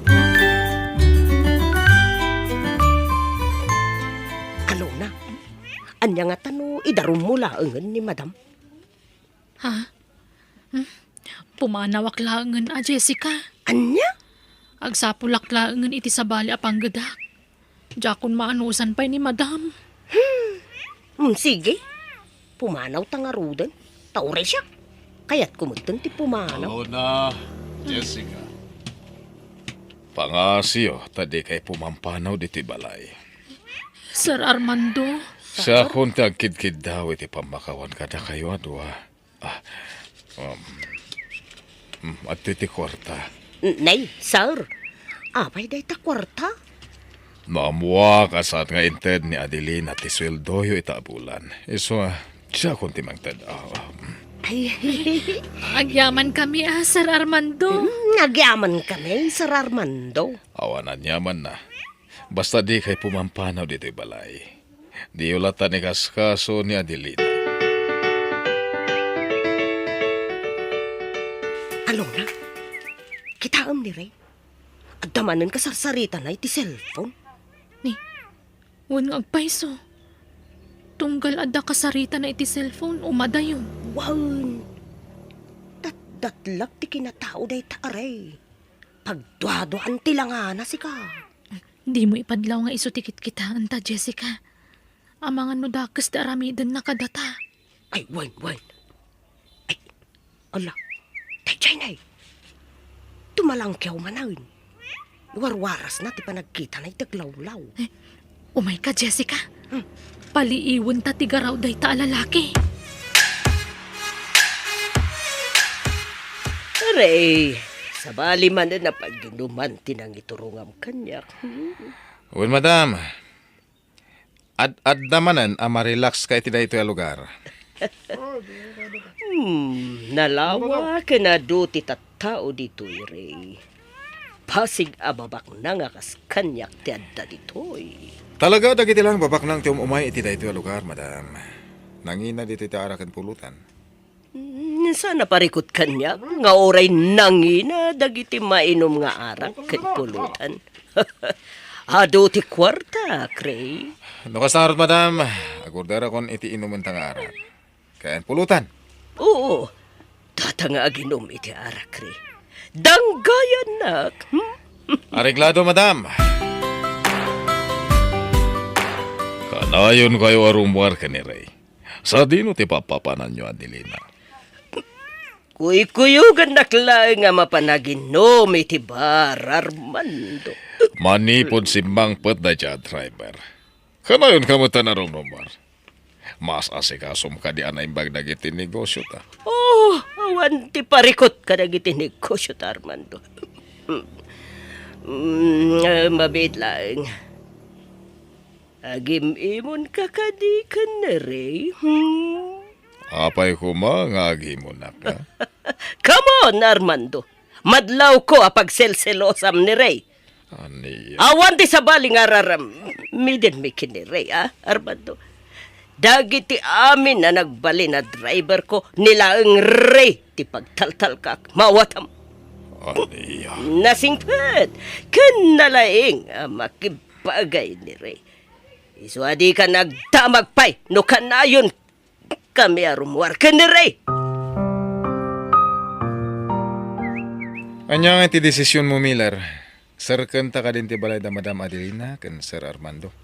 Alona, ania ngata no idarummo laengen ni Madam? Ha? Hmm? Pumanawak laengen a, Jessica. Ania? Agsapulak laengen iti sabali a panggedak. Diakon maanusan pay ni Madam. Hmm, sige. Pumanawta ngaruden. Ta uray siak, kayatko metten ti pumanaw. Alona, Jessica. Pangasiyo, ta dikay pumampanaw ditoy balay. Sir Armando. Siakon ti agkidkiddaw iti pammakawan kadakayo a dua. Ah, um, mm, adtoy ti kuarta. N-, nay, sir. Apay dayta kuarta? No ammoak a saan nga inted ni Adelina ti sueldoyo ita a bulan. Isu a, siakon ti mangted. Ah, ah, mm. Ay. Agyamankami, ah, Sir Armando. Mm, agyamankami, Sir Armando. Awan aniamanna. Basta dikay pumampanaw ditoy balay. Diyo latta ni kaskaso ni Adelina. Alona, kitaem ni Ray. Adda manen kasarsaritana iti cellphone. Ni, wen nga agpayso. Tunggal adda kasaritana iti cellphone, umadayo. Wen, datdatlak ti kinatao dayta, Ray. Pagduaduaan ti langana, sika. Dimo ipadlaw nga isu ti kitkitaenta, Jessica. Amangan no dakes ti aramidenna kadata. Ay, wen, wen. Ay, ala, daydiay nay. Tumalangkew manen. Warwarasna ti panagkitana iti aglawlaw. Eh, umayka, Jessica. Hmm. Paliiwenta ti garaw dayta a lalaki. Aray, sabali manen a pag-inuman ti nangiturongam kaniak. Hmm. Wen, madam. Ad-adda manen a ma-relax ka iti daytoy a lugar. Hmm, nalawa ken adu ti tattao ditoy, Ray. Basig a babaknang a kas kaniak ti adda ditoy. Talaga, dagiti laeng babaknang ti um-umay iti daytoy a lugar, madam. Nangina ditoy ti arak ken pulutan. Mm, saan a parikut kaniak nga uray nangina dagiti mainum nga arak ken pulutan. Adu ti kuarta, Cray. No kasta ngarud, madam, agorderakon iti inumenta nga arak ken pulutan. Oo, data nga aginum iti arak, Cray. Danggayannak. Hmm? Areglado, madam. Kanayon kayo a rummuar ken ni Ray. Sadino ti papapananyo, Adelina? Kuykuyogannak laeng a mapan aginum iti bar, Armando. Manipud simmangpet dayta a driver. Kanayonka met a narumrummuar. Mas asikasom kadi a naimbag dagiti negosiota. Oh, awan ti parikut kadagiti negosiota, Armando. Mm, eh, mabiit laeng. Agim-imonka kadi ken ni Ray? Hmm? Apay koma nga agimonak, a? Come on, Armando. Madlawko a pagselselosam ni Ray. Ania? Awan ti sabali nga aramiden mi ken ni Ray, a, Armando? Dagiti amin a nagbalin a driver ko, ni laeng Ray ti pagtaltalkak. Mawatam. Ania? Nasingpet ken nalaing a makibagay ni Ray. Isu a dika nagdamag pay no kanayonkami a rummuar ken ni Ray. Ania ngay ti desisionmo, Miller? Serkenta kadin ti balay da Madam Adelina ken Sir Armando?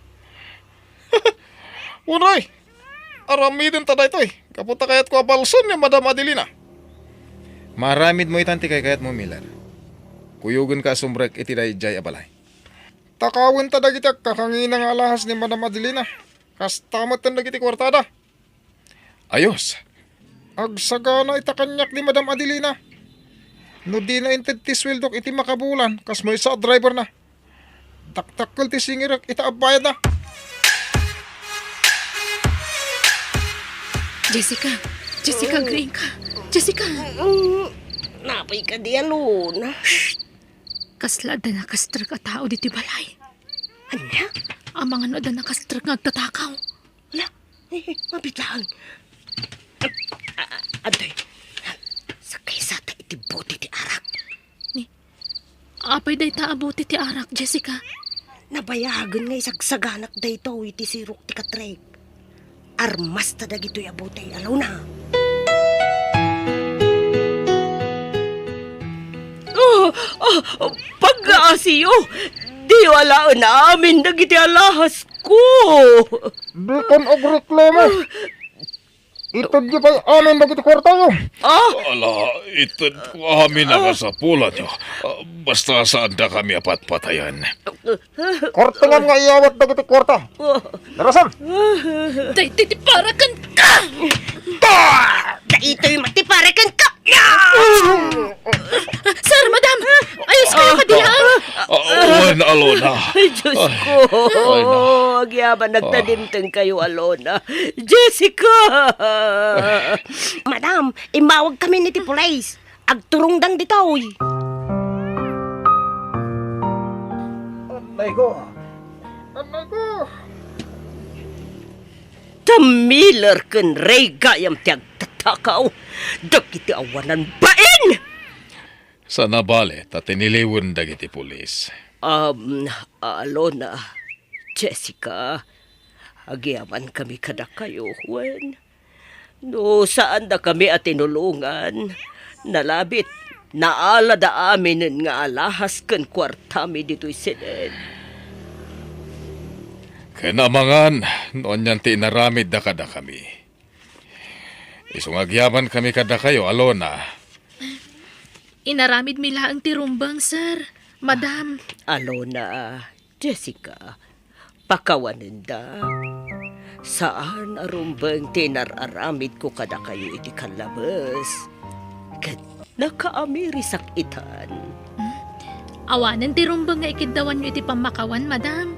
Uray! Aramidenta daytoy, gapu ta kayatko a balsen ni Madam Adelina. Maaramidmo itan ti kaykayatmo, Miller. Kuyogenka a sumrek iti daydiay a balay. Takawenta dagiti agkakangina nga alahas ni Madam Adelina. Kasta metten dagiti kuartada. Ayos. Agsagana ita kaniak ni Madam Adelina. No dina inted ti sueldok iti makabulan, kas maysa a driverna, dakdakkel ti singirek ita a bayadna. Jessica! Jessica, agriingka! Jessica! Mm, napay kadi, Alona? Shh! Kasla adda nakastrek a tao ditoy balay. Ania? Amangan no adda nakastrek nga agtatakaw. Ala, eh, eh, mabiit laeng. A-, a-, adtoy. Sakaysata iti bote ti arak. Ni, apay dayta a bote ti arak, Jessica? Nabayagen nga isagsaganak daytoy iti sirok ti katrek. Armasta dagitoy a bote, Alona. Ah, ah, pagkaasiyo! Diyo alaen amin dagiti alahasko! Dikon agreklamo. Itedyo pay amin dagiti kuartayo. Ah? Ala, itedko amin a kasapulanyo. Ah, basta saandakami a patpatayen. Kortengan nga iyawat dagiti kuarta. Darasam! Daytoy ti para kenka! Daytoy met ti para kenka! Sir, madam! Ayos kayo kadi, ha? Ah, wen, Alona. Ay, Diyos ko. Ay, na. Agyaman nagtadimteng kayo, Alona. Jessica! Madam, immawag kami ni ti pulis. Agturongdan ditoy. Anay ko. Anay ko. Ta Miller ken Ray gayam ti agtatakaw. Dagiti awanan bain! Saan a bale ta tiniliwen dagiti pulis. Um, Alona, Jessica, agyamankami kadakayo, wen. No saandakami a tinulongan, nalabit, naalada aminen nga alahas ken kuartami ditoy siled. Ken amangan no anian ti inaramidda kadakami. Isu nga agyamankami kadakayo, Alona. Inaramidmi laeng ti rumbeng, sir. Madam. Alona, Jessica, pakawanenda. Saan a rumbeng ti inar-aramidko kadakayo iti kallabes. Ket nakaamirisak itan. Hmm? Awanen ti rumbeng nga ikiddawanyo iti pammakawan, madam.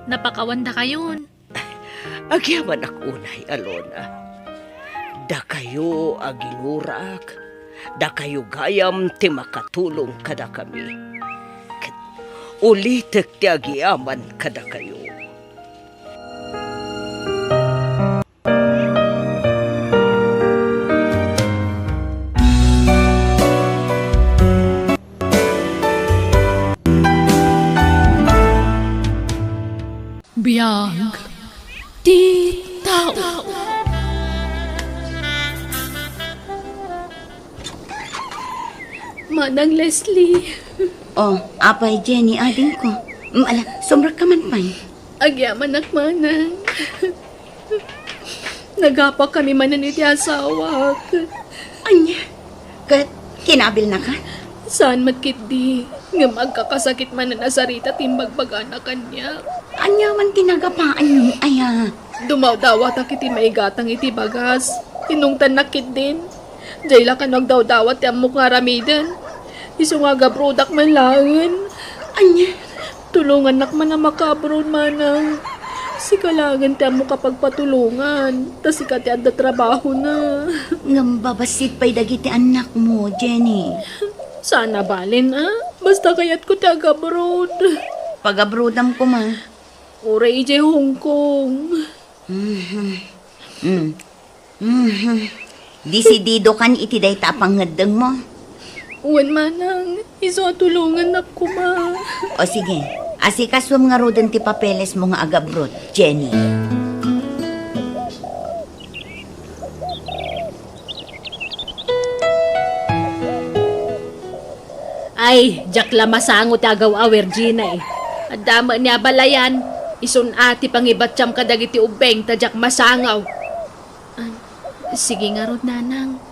Napakawandakayon. Agyamanak unay, Alona. Dakayo a ginurak, dakayo gayam ti makatulong kadakami. Ket ulitek ti agyaman kadakayo. Biag ti tao. Manang Leslie. Oh, apay, Jenny, adingko. Mm, ala, sumrekka man pay. Agyamanak, manang. Nagapakami manen iti asawak. Ania? Ket kinabilnaka? Saan met ketdi, ngem agkakasakit manen a sarita ti imbagbagana kaniak. Ania man ti nagapaanyo, aya? Dumawdawatak iti maigatang iti bagas. Inungtannak ketdin. Diay la kano agdawdawat ti ammok nga aramiden. Isu nga agabrodak man laeng. Ania? Tulongannak man a makaabroad, manang. Sika laengen ti ammok a pagpatulongan, ta sika ti adda trabahona. Ngem babassit pay dagiti annakmo, Jenny. Saan a balen, a? Basta kayatko ti agabroad. Pagabroadam koma. Uray idiay Hong Kong. Mhm. Mm. Mhm. Desididokan iti dayta a pangngeddengmo? Wen, manang, isu a tulongannak koma. O sige, asikasuem ngaruden ti papelesmo nga agabroad, Jenny. Ay, diak la masango ti agaw-awer, Jenny. Adda met ni abalayan, isun a ti pangibattiam kadagiti ubbing ta diak masango. Ah, sige ngarud, nanang.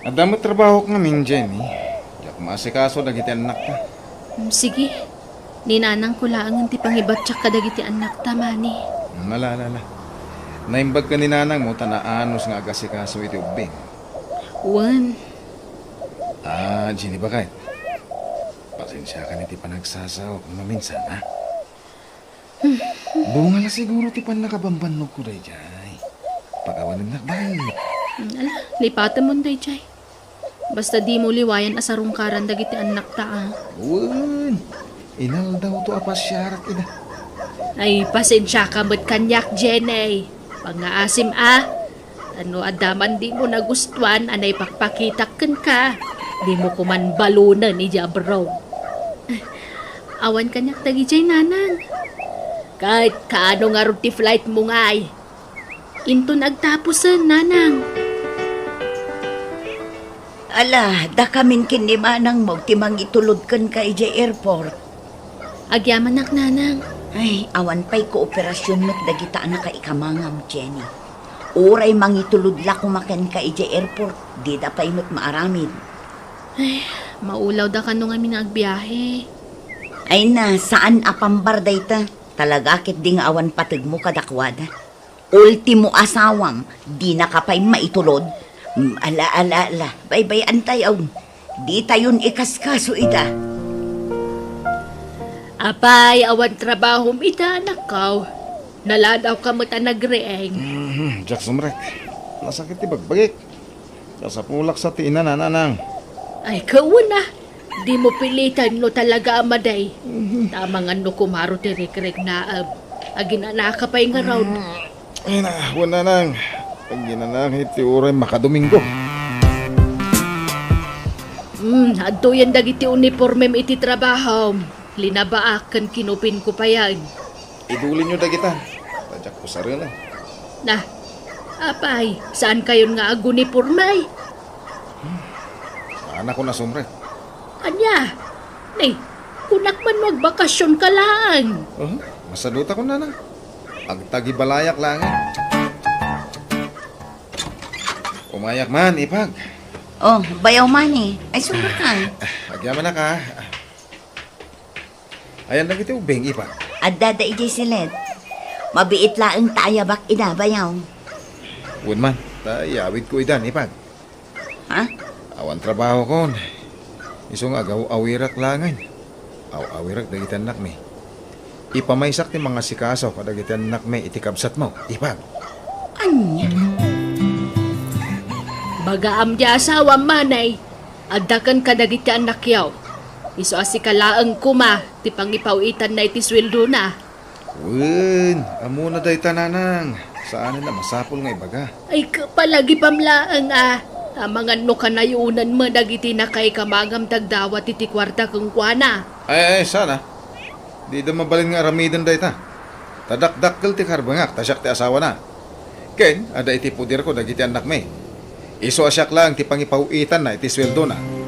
Adda met trabahok ngamin, Jenny. Diak maasikaso dagiti annakta. Mm, sige. Ni nanangko laengen ti pangibattiak kadagiti annakta, mani. Mm, ala, ala, ala. Naimbag ken ni nanangmo ta naanus nga agasikaso iti ubbing. Wen. Ah, Jenny, baket. Pasensiakan iti panagsasaok maminsan, ha? Bunga la siguro ti pannakabambannogko daydiay. Pakawanennak baket. Mm, ala, lipatemon daydiay. Basta dimo liwayan a sarungkaran dagiti annakta, a. Wen, inaldawto a pasiarak ida. Ay, pasensiaka met kaniak, Jenny. Pangngaasim, a. Ta no adda man dimo nagustuan a naipakpakitak kenka, dimo koman balonen idiay abroad. Awan kaniak dagidiay, nanang. Ket kaano ngarud ti flightmo ngay? Inton agtapusen, nanang. Ala, dakamin ken ni manangmo ti mangitulod kenka idiay airport. Agyamanak, nanang. Ay, awan pay kooperasyon met dagita a nakaikamangam, Jenny. Uray mangitulod la koma kenka idiay airport, dida pay met maaramid. Ay, maulawda kano ngamin nga agbiahe. Ay na, saan a pambar dayta. Talaga ketdi nga awan pategmo kadakuada. Ultimo asawam, dinaka pay maitulod? Mm, ala, ala, ala, baybay-antayon. Ditayon ikaskaso ita. Apay, awan trabahom ita, anakko. Naladawka met a nagriing. Mhm, diak sumrek. Nasakit ti bagbagik. Kasapulak sa ti ina, nanang. Ay, kauna. Dimo piliten no talaga a madi. Mhm. Ta amangan no kumaro ti rikriknaem. Aginanaka pay ngarud. Mm. Ay na, wen, nanang. Aginanaka iti uray makadomingo. Hmm, adtoyen dagiti unipormem iti trabahom. Linabaak ken kinupinko payen. Idulinyo dagita. Ta diak pusarena. Na, apay, saankayon nga aguniporme? Saanakon a sumrek. Ania? Ni, kunak man no agbakasionka laeng. Uh, masadutakon, nanang. Agtagibalayak laeng. Umayak man, ipag. Oh, bayaw man eh. Ay, sumrek ka. Agyamanak. Ayan dagiti ubbing, ipag. Adda da idiay silet. Mabiit laeng ta ayabak ida, bayaw. Wen man, ta iyawidko idan, ipag. Ha? Awan trabahokon. Isu nga agaw-awirak laengen. Aw-awirek dagiti annakmi. Ipamaysak ti mangasikaso kadagiti annakmi iti kabsatmo, ipag. Ania? Bagaam ti asawam, manay. Adda ken kadagiti annakyo. Isu a sika laeng koma ti pangipaw-itanna iti suweldona. Wen, ammona dayta, nanang. Saanen a masapul nga ibaga. Ay, kapalagipam laeng a. Amangan no kanayonan met dagiti nakaikamagam ti agdawat iti kuarta kenkuana. Ay, ay, saan a? Dida mabalin nga aramiden dayta. Ta dakdakkel ti karbengak, ta siak ti asawana. Ken adda iti poderko dagiti annakmi. Isu a siak laeng ti pangipaw-itanna iti suweldona.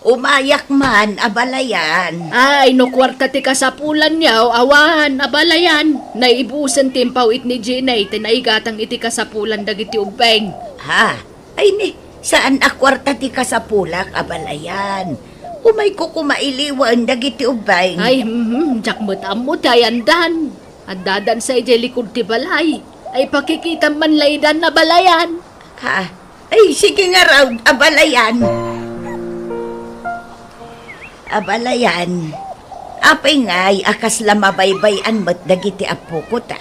Umayak man, abalayan. Ay, no kuarta ti kasapulanyo, awan, abalayan. Naibusen ti impaw-it ni Jenny, ti naigatang iti kasapulan dagiti ubbing. Ha? Ay ni, saan a kuarta ti kasapulak, abalayan. Umayko koma iliwen dagiti ubbing. Ay, mhm, diak met ammo ti ayandan. Addadan sa idiay likud ti balay. Ay, pakikitam man laydan, abalayan. Ha? Ay, sige ngarud, abalayan. Abalayan, apay ngay a kasla mabaybay-an met dagiti appoko ta?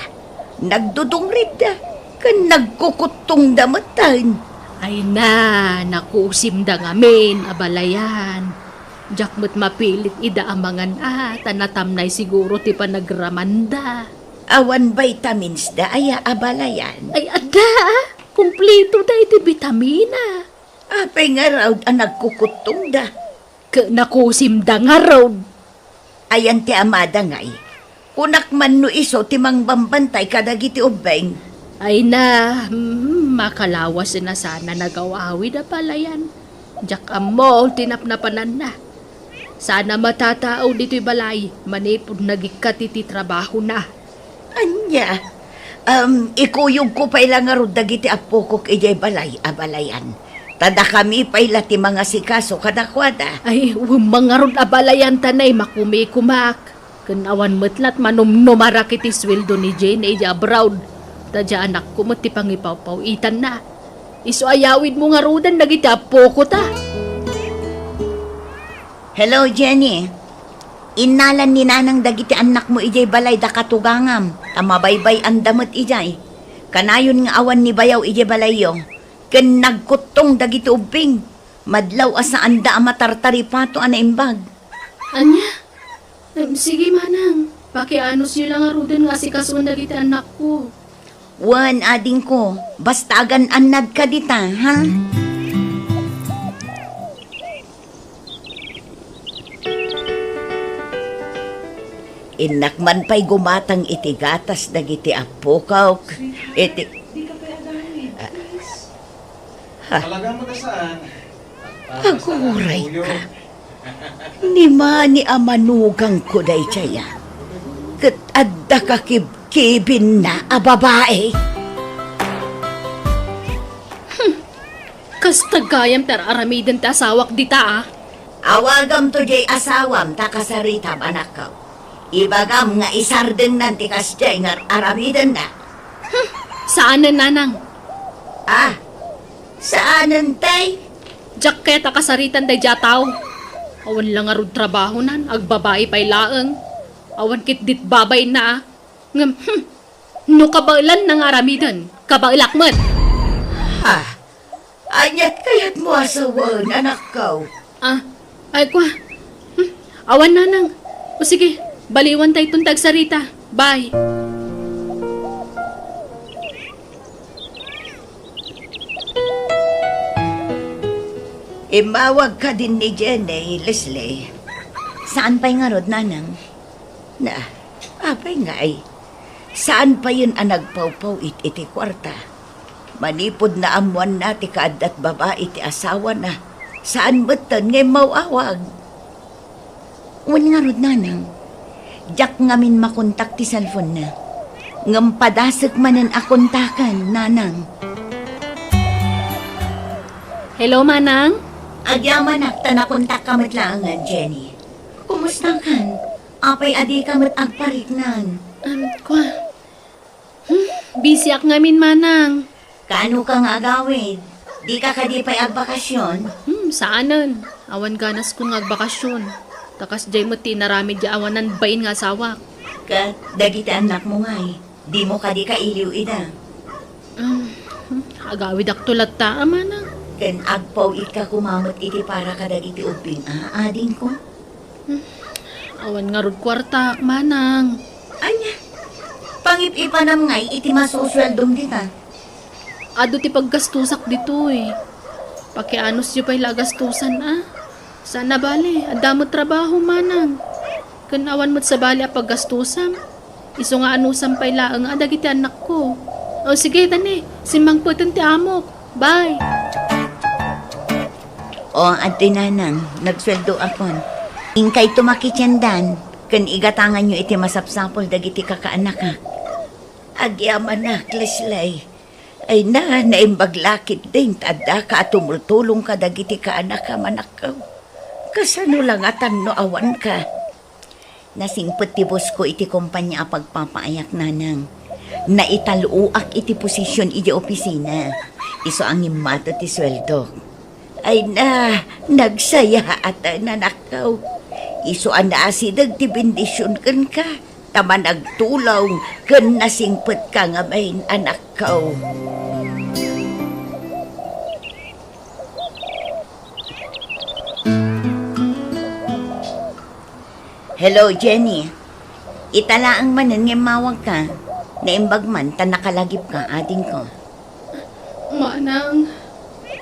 Nagdudungridda ken nagkukuttongda metten. Ay na, nakusimda ngamin, abalayan. Diak met mapilit ida a mangan a, ta natamnay siguro ti panagramanda. Awan vitamins da aya, abalayan? Ay, adda, a. Kumplito da iti bitamina. Apay ngarud a nagkukuttongda? Ket nakusimda ngarud. Ayan ti amada ngay. Kunak man no isu ti mangbambantay kadagiti ubbing. Ay na, hmm, makalawasen a sana nagaw-awid, abalayan. Diak ammo ti napnapananna. Sana matatao ditoy balay manipud nagikkat iti trabahona. Ania? Em, ikuyogko pay la ngarud dagiti appokok idiay balay, abalayan. Ta dakami pay la ti mangasikaso kadakuada. Ay, wen man ngarud, abalayan, ta nay makumikumak. Ken awan met lat manumnumarak iti sueldo ni Jane idiay abroad. Ta diay anakko met ti pangipawpaw-itanna. Isu a yawidmo ngaruden dagiti appoko ta. Hello, Jenny. Innalan ni Nanang dagiti annakmo idiay balay da katugangam, ta mabaybay-anda met idiay. Kanayon nga awan ni bayaw idiay balayyo, ken nagkuttong dagiti ubbing. Madlaw a saanda a matartaripato a naimbag. Ania? Em, sige, manang. Pakianosyo la ngaruden nga asikasuen dagiti annakko. Wen, adingko, basta agan-annadka dita, ha? Innak man pay gumatang iti gatas dagiti appokok. Iti, ah, Ha? Talaga mo na saan? Aguray ka. Ni mani a manugangko daydiay a. Ket adda kakibkibinna a babai. Hmm. Kasta gayam ti ar-aramiden ti asawak dita, a. Awagamto diay asawam ta kasaritam, anakko. Ibagam nga isardengnan ti kasdiay nga ar-aramidenna. Hmm, saanen, nanang. Ah, saanen, tay? Diak kayat a kasaritan daydiay a tao. Awan la ngarud trabahonan, agbabai pay laeng. Awan ketdi ti babayna, a. Ngem, hmm, no kabaelanna nga aramiden, kabaelak met. Ha? Aniat kayatmo a sawen, anakko? Ah, ay, kua. Hmm, awan, nanang. O sige, baliwantayton ti agsarita. Bye. Immawag kadin ni Jenny, Leslie. Saan pay ngarud, Nanang? Na, apay ngay? Saan payen a nagpawpaw-it iti kuarta? Manipud naammoanna ti kaaddat babai ti asawana, saan metten nga immaw-awag. Wen ngarud, Nanang. Diak ngamin makontak ti cellphone-na. Ngem padasek manen a kontaken, Nanang. Hello, Manang? Agyamanak ta nakontakka met laengen, Jenny. Kumustakan? Apay a dika met agpariknaan? Um, kwa. Hmm, busyak ngamin, Manang. Kaano ka nga agawid? Dika kadi pay agbakasyon? Hmm, saanen. Awan ganaskon nga agbakasyon. Ta kasdiay met ti inaramid diay awanan bain nga asawak. Ket dagiti annakmo ngay, dimo kadi kailiw ida? Um, hmm, agawidakto latta, Manang. Ken agpaw-itka koma met iti para kadagiti ubbing a adingko? Hmm. Awan ngarud kuartak, Manang. Ania? Pangip-ipanam ngay iti masusueldom dita? Adu ti paggastusak ditoy. Pakianusyo pay la a gastusan, a. Saan a bale, adda met trabaho, Manang. Ken awan met sabali a paggastusam. Isu nga anusam pay laeng a dagiti annakko. O, sige, tani, simmangpeten ti amok. Bye! O, adtoy, Nanang, nagsueldoakon. Inkayto makitiendan, ken igatanganyo iti masapsapul dagiti kakaanakak. Agyamanak, Leslie. Ay na, naimbag la ketdin ta addaka a tumultulong kadagiti kaanakam, anakko. Kasano la ngatan no awanka? Nasingpet ti boss-ko iti kompania a pagpapaayak, Nanang. Naital-oak iti posision idiay opisina. Isu a ngimmato ti sueldok. Ay na, nagsayaat, anakko. Isu a naasideg ti bendision kenka, ta managtulong ken nasingpetka ngamin, anakko. Hello, Jenny. Ita laeng manen nga immawagka. Naimbag man ta nakalagipka, adingko. Manang,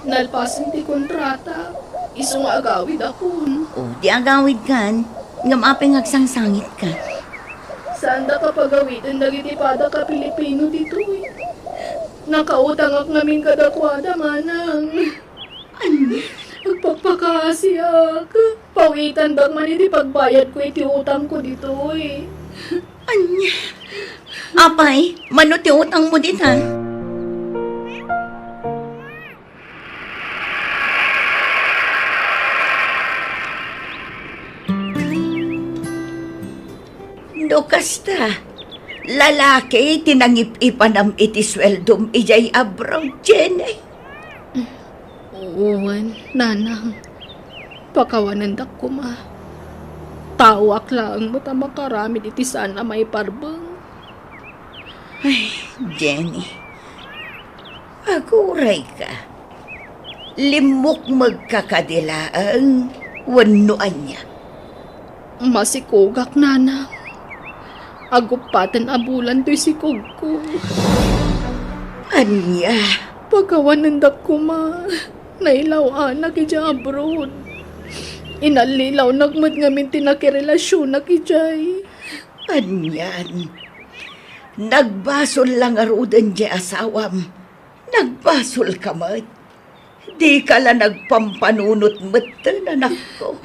nalpasen ti kontrata. Isu nga agawidakon. O, di agawidkan. Ngem apay nga agsangsangitka? Saanda a pagawiden dagiti padaka Pilipino ditoy. Nakautangak ngamin kadakuada, Manang. Ania? Agpakpakaasiak. Pawitandak man iti pagbayadko iti utangko ditoy. Ania? Apay, mano ti utangmo dita? No kasta, lalaki ti nangip-ipanam iti sueldom idiay abroad, Jenny? Wen, Nanang. Pakawanendak koma. Taoak laeng met a makaramid iti saan a maiparbeng. Ay, Jenny. Agurayka. Limmukmegka kadi laeng wenno ania? Masikogak, Nanang. Aguppaten a bulan toy sikogko. Ania? Pakawanendak koma. Nailaw-anak idiay abroad. Inallilawnak met ngamin ti nakirelasionak idiay. Anian? Nagbasol la ngaruden diay asawam. Nagbasolka met. Dika la nagpampanunot metten, anakko.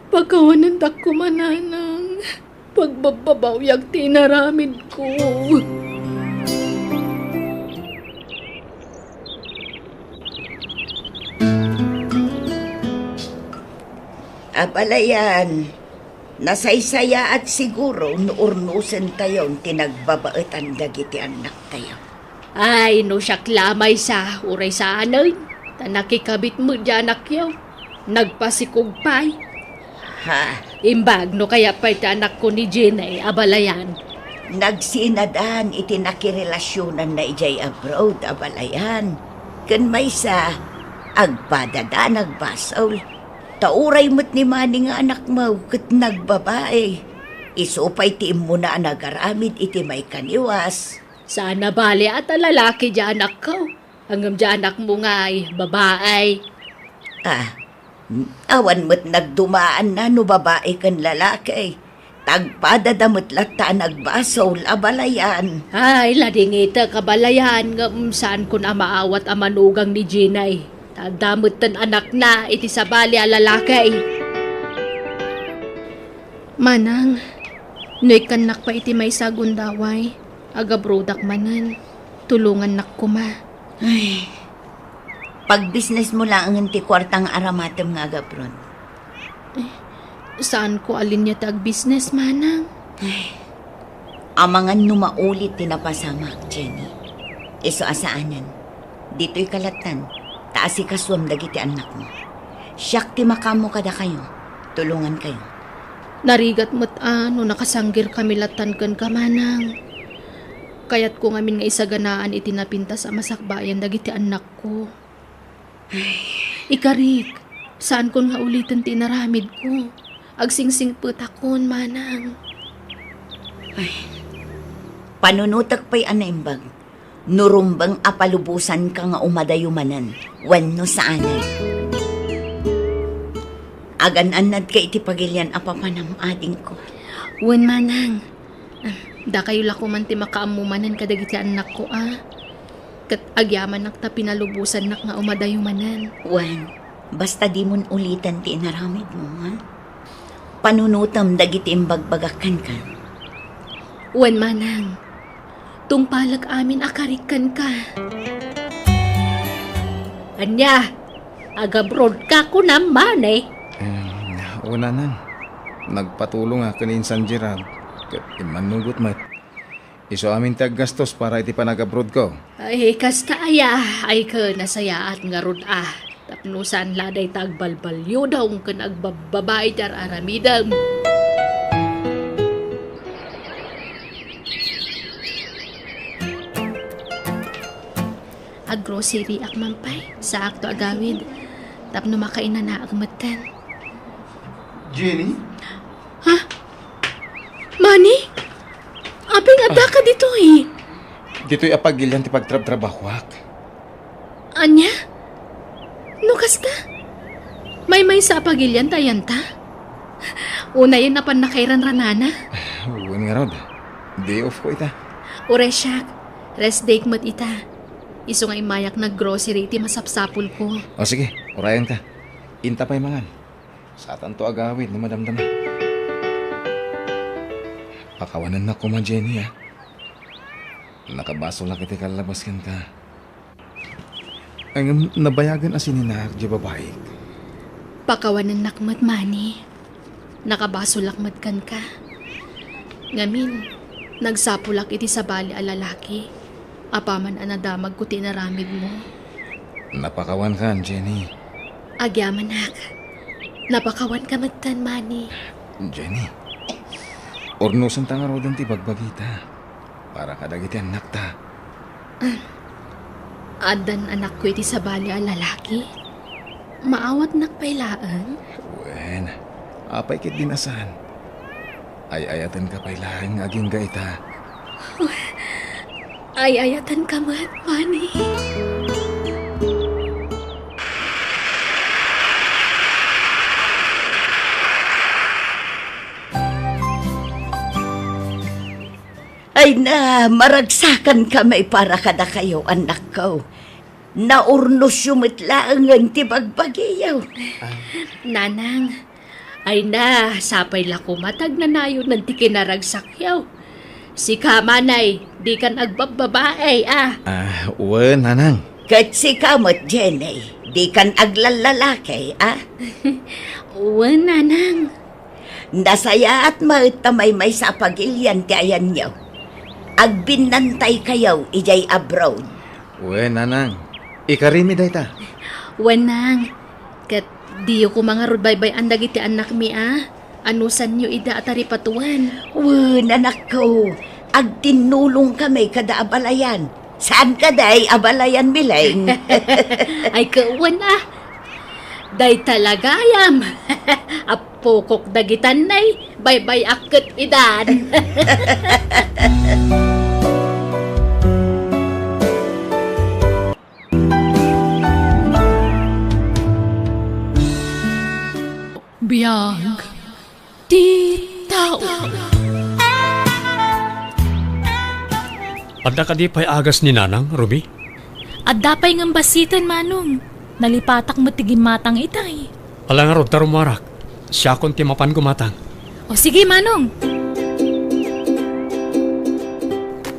Pakawanendak koma, Nanang. Pagbabbabawiak ti inaramidko. Abalayan, nasaysayaat siguro no urnosentayon ti nagbabaetan dagiti annaktayo. Ay, no siak la, maysa, uray saanen, ta nakikabit met diay anakyo. Nagpasikog pay. Ha? Imbag no kayat pay ti anakko ni Jenny, abalayan. Nagsinadan iti nakirelasionanna idiay abroad, abalayan. Ken maysa, agpadada nagbasol. Ta uray met ni Manny nga anakmo ket nagbabai. Isu pay ti immuna a nagaramid iti maikaniwas. Saan a bali a ta lalaki diay anakko. Ngem diay anakmo ngay, babai. Ah, awan met nagdumaanna no babai ken lalaki. Tagpadada met latta a nagbasol a balayan. Ay, ladingitek a balayan, ngem saankon a maawat a manugang ni Jenny. Ta adda metten anakna iti sabali a lalaki. Manang, no ikkannak pay iti maysa a gundaway, agabroadak manen, tulongannak koma. Ay, pagbusinessmo laengen ti kuarta nga aramatem nga agabroad. Eh, saanko a linia ti agbusiness, manang. Ay, amangan no maulit ti napasamak, Jenny. Isu a saanen. Ditoy ka lattan, ta asikasuem dagiti annakmo. Siak ti makaammo kadakayo, tulongankayo. Narigat met a no nakasanggirkami lattan kenka, manang. Kayatko ngamin nga isaganaan iti napintas a masakbayan dagiti annakko. Ikarik, saankon nga uliten ti inaramidko. Agsingsingpetakon, manang. Ay, panunotek pay a naimbag. No rumbeng a palubosanka nga umadayo manen, wenno saanen. Agan-annadka iti pagilian a papanam, adingko. Wen, manang. Ah, dakayo la koman ti makaammo manen kadagiti annakko, a. Ket agyamanak ta pinalubosannak nga umadayo manen. Wen, basta dimon uliten ti inaramidmo, ha? Panunotem dagiti imbagbagak kenka. Wen, manang. Tungpalek amin a karik kenka. Ania? Agabroadka kunam, manang? Eh, wen, nanang. Nagpatulongak ken insan Gerald, ket immannugot met. Isu amin ti aggastos para iti panagabroadko. Ay, kasta aya, ay ket nasayaat ngarud a. Tapno saan la dayta agbalbaliudong ken agbabbabai ti ar-aramidem. Aggroceryak man pay, saakto agawid. Tapno makainanaak metten. Jenny? Ha? Manny? Apay nga addaka ditoy? Ditoy a pagilian ti pagtrabtrabahoak. Ania? No kasta? Maymaysa a pagilian ta ayan ta? Unayen a pannakairanranana? Wen ngarud. Day off ko ita. Uray siak, rest day met ita. Isu nga immayak naggrocery iti masapsapulko. O sige, urayenka. Inta pay mangan. Satanto agawid no madamdama. Pakawanennak koma, Jenny, a. Nakabasolak iti kallabas kenka. Ngem nabayagen a sininaak diay babaik. Pakawanennak met, Manny. Nakabasolak met kenka. Ngamin, nagsapulak iti sabali a lalaki. Apaman a nadamagko ti inaramidmo. Napakawankan, Jenny. Agyamanak. Napakawanka metten, Manny. Jenny, urnosenta ngaruden ti bagbagita para kadagiti annakta. Ah, addan anakko iti sabali a lalaki? Maawatnak pay laeng? Wen, apay ketdin a saan? Ay-ayatenka pay laeng nga agingga ita. Ay-ayatenka met, Manny. Ay na, maragsakanka met para kadakayo, annakko. Naurnosyo met laengen ti bagbagiyo. Ah. Nanang, ay na, sapay la koma ta agnanayon ti kinaragsakyo. Sika, Manny, dikan agbabbabai, a. Ah, wen, Nanang. Ket sika met, Jenny, dikan aglallalaki, a. Wen, Nanang. Nasayaat met ta maymaysa a pagilian ti ayanyo. Agbinnantaykayo idiay abroad. Wen, Nanang. Ikarimi dayta. Wen, Nang. Ket diyo koma ngarud baybay-an dagiti annakmi a. Anusanyo ida a taripatoen. Wen, anakko. Agtinnulongkami kada abalayan. Saan kadi abalayan, Mileng? Ay, ket wen a. Dayta la gayam. Ap- Pukok dagitan nay, baybay-ak ket idan. Biag ti tao. Adda kadi pay agas ni Nanang, Ruby? Adda pay ngem bassiten, Manong. Nalipatak met ti gimmatang itay. Ala ngarud ta rumuarak. Siakon ti mapan gumatang. O sige, Manong.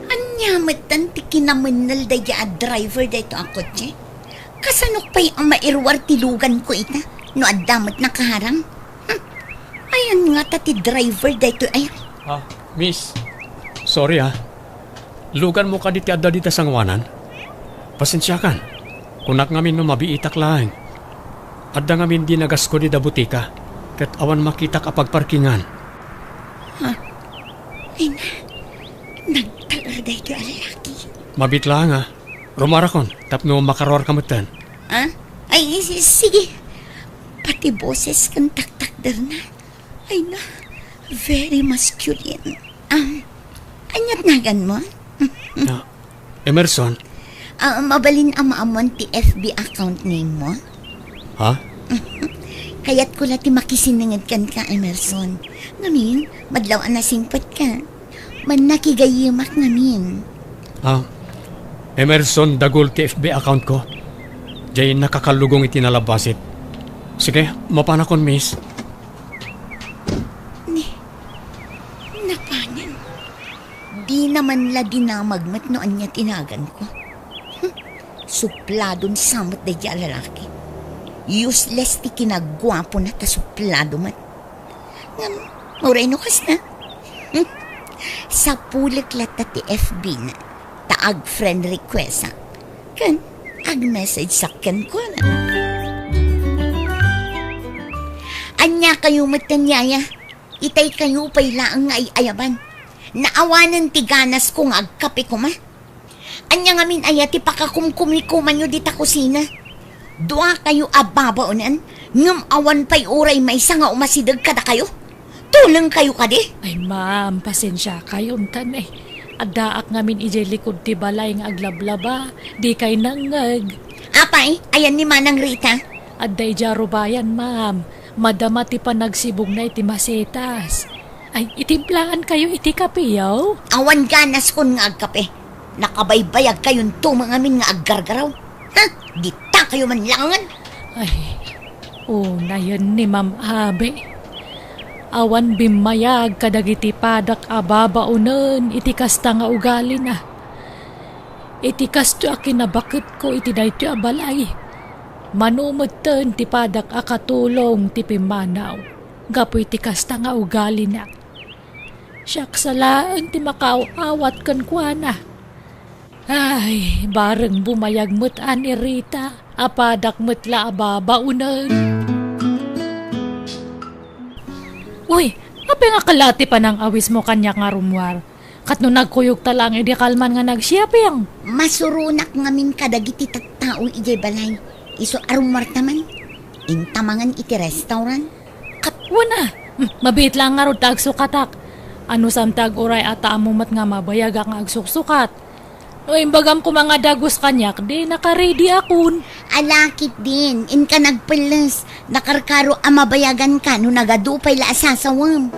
Ania metten ti kinamennel daydi a driver daytoy a kotse? Kasanok pay a mairuar ti luganko ita no adda met nakaharang? Hmm. Ayan ngata ti driver daytoy ay. Ah, miss. Sorry, ah. Luganmo kadi ti adda dita sangoanan? Pasensiakan. Kunak ngamin no mabiitak laeng. Adda ngamin di nagasko dida butika, ket awan makitak a pagparkingan. Ha? Ay na, nagtaer daytoy a lalaki. Mabiit laeng, ah. Rumuarakon tapno makaruarka metten. Ah? Ay, si-, sige. Pati boses ken taktakderna. Ay na, very masculine. Um, aniat naganmo? Ah, Emerson? Ah, mabalin a maammuan ti F B account name mo? Ha? Kayatko la ti makisinenged kenka, Emerson. Ngamin, madlaw a nasingpetka. Mannakigayyemak ngamin. Ah, Emerson Dagul ti F B account ko. Jay nakakallugong iti nalabbasit. Sige, mapanakon, miss. Ni, napanen. Di naman la dinamag met no ania ti naganko. Hmm, supladon sa met daydi a lalaki. Useless ti kinagguapona ta suplado met. Ngem, uray no kasta. Hmm, sapulek latta ti F B na, ta ag-friend request-ak. Ken, ag-message-ak kenkuana. Ania kayo met ken yaya? Itay kayo pay laeng nga ay-ayaban. Naawanen ti ganasko nga agkape koma. Ania ngamin aya ti pakakumkumikumanyo dita kusina? Dua kayo a babaonen, ngem awan pay uray maysa nga umasideg kadakayo? Tuleng kayo kadi? Ay, ma'am, pasensia kayo, untan, eh. Addaak ngamin idiay likud ti balay nga aglablaba, di kay nangngeg. Apay, ayan ni Manang Rita? Adda idiay rubayan, ma'am. Madama ti panagsibugna iti masetas. Ay, itimplaan kayo iti kape, yaw? Awan ganaskon nga agkape. Nakabaybayag kayon tumangamin nga aggargaraw. Ha? Dita kayo manlangan? Ay, unayen ni Ma'am Abi. Awan bimmayag kadagiti padak a babaonen iti kasta nga ugalina. Iti kastoy a kinabaketko iti daytoy a balay, mano metten ti padak a katulong ti pimmanaw gapu iti kasta nga ugalina. Siak sa laeng ti makaaw-awat kenkuana. Ay, bareng bumayag met a ni Rita, a padak met la a babaonen. Uy, apay nga kala ti panang-awismo kaniak nga rummuar? Ket no nagkuyogta laeng idi kalman nga nag-shopping? Masuronak ngamin kadagiti tattao idiay balay. Isu a rummuarta man, inta mangan iti restaurant. Ket wen a, hmm, mabiit laeng ngarud ta agsukatak. Anusam ti aguray a ta ammo met nga mabayagak nga agsuksukat. No imbagam koma nga dagus kaniak, di naka-ready akon. Ala ketdin, inka nagpelles. Nakarkaro a mabayaganka no nagadu pay la a sasawem.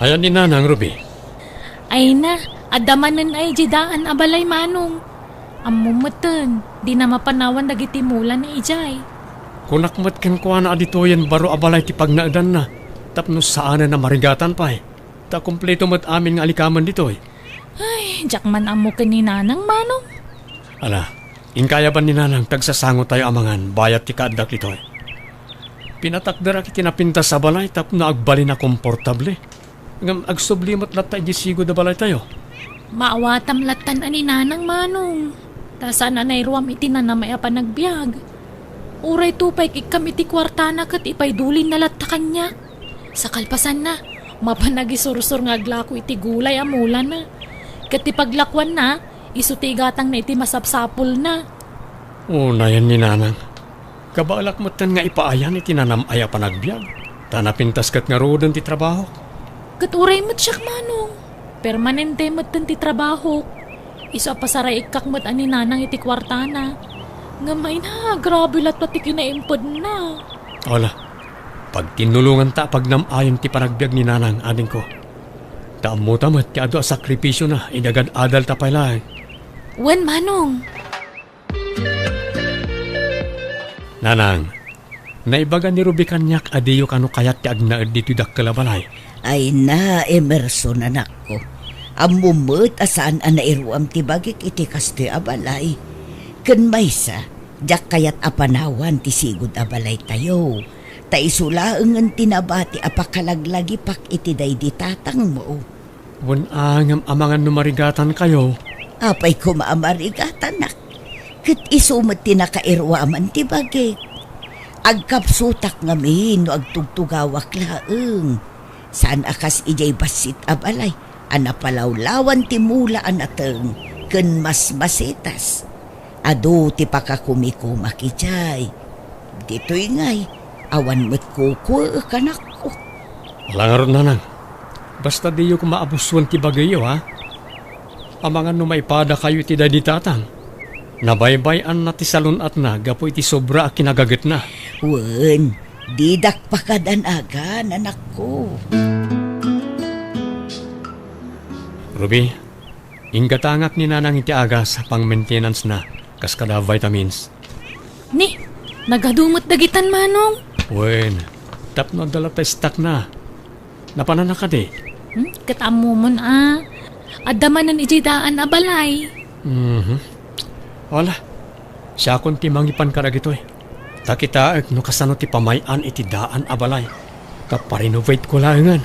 Ayan ni Nanang, Ruby. Ay na, adda manen ay di daan a balay, Manong. Ammo metten, di na mapanawan dagiti mula na idiay. Kunak met kenkuana a ditoyen baro a balay ti pagnaedanna, tapno saanen a marigatan pay, ta kumpleto met amin nga alikamen ditoy. Ay, diak man ammo ken ni Nanang, Manong. Ala, inkayaban ni Nanang tagsasango tayo a mangan bayat ti kaaddak ditoy. Pinatakderak iti napintas a balay tapno agbalin a komportable. Ngem agsubli met latta idiay sigud a balaytayo. Maawatam lattan a ni Nanang, Manong. Ta saan a nairuam iti nanamay a panagbiag. Uray tupay ikkam iti kuartana ket ipaidulinna latta kaniak. Sa kalpasanna, mapan agisursor nga aglako iti gulay a mulana. Ket ti paglakuanna, isu ti igatangna iti masapsapulna. Unayen ni Nanang. Kabaelak metten nga ipaayan iti nanam-ay a panagbiag, ta napintas ket ngaruden ti trabahok. Ket uray met siak, Manong. Permanente metten ti trabahok. Isu a pasaraikkak met a ni Nanang iti kuartana. Ngem ay na, grabe latta ti kinaimpedna. Ala, pagtinnulonganta a pagnam-ayen ti panagbiag ni Nanang, adingko. Ta ammota met ti adu a sakripisiona idi agad-adalta pay laeng. Wen, Manong. Nanang, naibaga ni Ruby kaniak a diyo kano kayat ti agnaed ditoy dakkel a balay. Ay na, Emerson, anakko. Ammom met a saan a nairuam ti bagik iti kastoy a balay. Ken maysa, diak kayat a panawan ti sigud a balaytayo. Ta isu laengen ti nabati a pakalaglagipak iti daydi tatangmo. Wen a, ngem amangan no marigatankayo. Apay koma a marigatanak? Ket isu met ti nakairuaman ti bagik. Agkapsutak ngamin no agtugtugawak laeng. Saan a kas idiay bassit a balay a napalawlawan ti mula a nateng ken masmasetas. Adu ti pakakumikumak idiay. Ditoy ngay, awan met kukuek, anakko. Ala ngarud, Nanang. Basta diyo koma abusoen ti bagiyo, ha? Amangan no maipadakayo iti daydi tatang. Nabaybay-anna ti salun-atna gapu iti sobra a kinagagetna. Wen, didak pakadanagan, anakko. Ruby, inggatangak ni Nanang iti agas a pang-maintenance-na, kas kada vitamins. Ni, nagadu met dagitan, Manong. Wen, tapno adda latta stock-na. Napananna kadi? Hmm, ket ammomon a. Adda manen idiay daan a balay. Mhm. Wala. Siakon ti mangipan kadagitoy. Ta kitaek no kasano ti pamay-an iti daan a balay. Ta pa-renovate-ko laengen.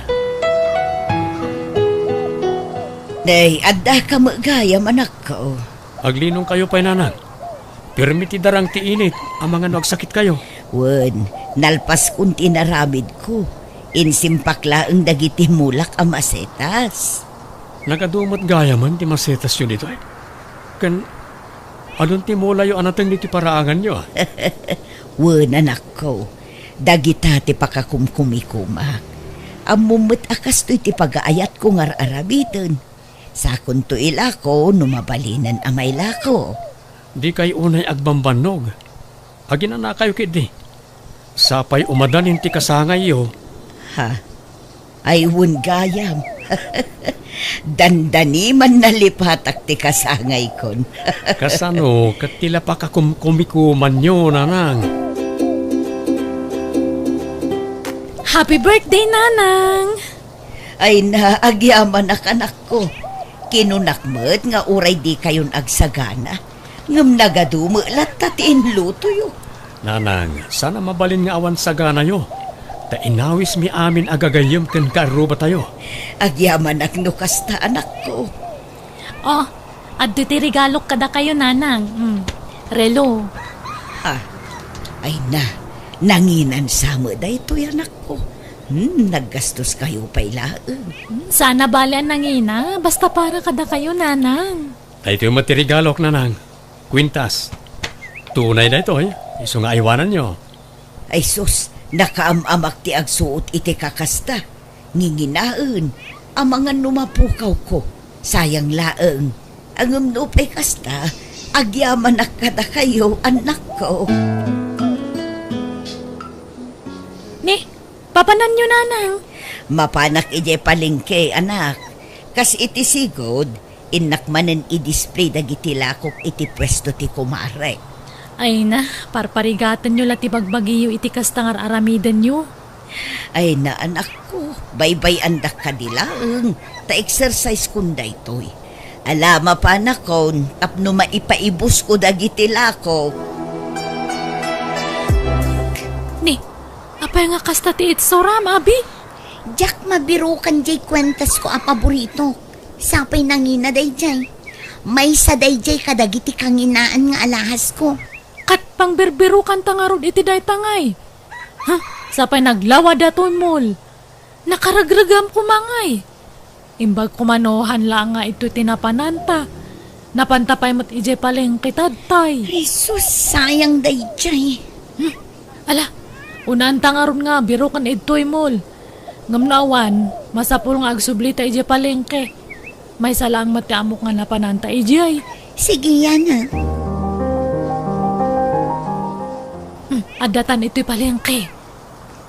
Nay, adda ka met gayam, anakko. Aglinongkayo pay, Nanang. Pirmi ti darang ti init, amangan no agsakitkayo. Wen, nalpaskon ti inaramidko. Insimpak laeng dagiti mulak a masetas. Nagadu met gayamen ti masetasyo ditoy? Ken adun ti mulayo a nateng ditoy paraanganyo, a? Wen, anakko, dagita ti pakakumkumikumak. Ammom met a kastoy ti pagaayatko nga ar-aramiden. Sakonto ilako no mabalinen a mailako. Dikay unay agbambannog. Aginanakayo ketdi. Sapay umadanin ti kasangayyo. Ha? Ay, wen gayam. Dandani man nalipatak ti kasangaykon. Kasano ket ti la pakakumkumikumanyo, Nanang? Happy birthday, Nanang! Ay na, agyamanak, anakko. Kinunak met nga uray dikayon agsagana, ngem nagadu met latta ti inlutoyo. Nanang, saan a mabalin nga awan saganayo, ta inawismi amin a gagayyem ken kaarrubatayo. Agyamanak no kasta, anakko. Oh, adda ti regalok kadakayo, Nanang. Mm, relo. Ha? Ay na, nanginan sa met daytoy, anakko. Hmm, naggastoskayo pay laeng. Hmm, saan a bale a nangina, basta para kadakayo, Nanang. Daytoy met ti regalok, Nanang. Kwintas. Tunay daytoy, isu nga aywananyo. Ay sus, nakaam-amak ti agsuot iti kakasta. Nginginaen, amangan no mapukawko. Sayang laeng. Ngem nupay kasta, agyamanak kadakayo, annakko. Ni, papananyo, Nanang? Mapanak idiay palengke, anak. Kas iti sigud, innak manen i-display dagiti lakok iti puesto ti kumarek. Ay na, parparigatenyo la ti bagbagiyo iti kasta nga ar-aramidenyo. Ay na, anakko, baybay-andak kadi laeng, ta exercise-kon daytoy. Ala, mapanakon tapno maipaibusko dagiti lakok. Ni, apay nga kasta ti itsuram, abi? Diak mabirukan diay kuentasko a paboritok. Sapay nangina daydiay. Maysa daydiay kadagiti kanginaan nga alahasko. Ket pangbirbirukanta ngarud iti dayta ngay. Ha? Sapay naglawa datoy mall. Nakaregrega koma ngay. Imbag koma no han laeng nga itoy ti napananta. Napanta pay met idiay palengke tatay. Jesus, sayang daydiay. Ala, unanta ngarud nga biroken idtoy mall. Ngem no awan, masapul nga agsublita idiay palengke. Maysa laeng met ti ammok nga napananta idiay. Sige, Yana. Hmm, addatan itoy palengke.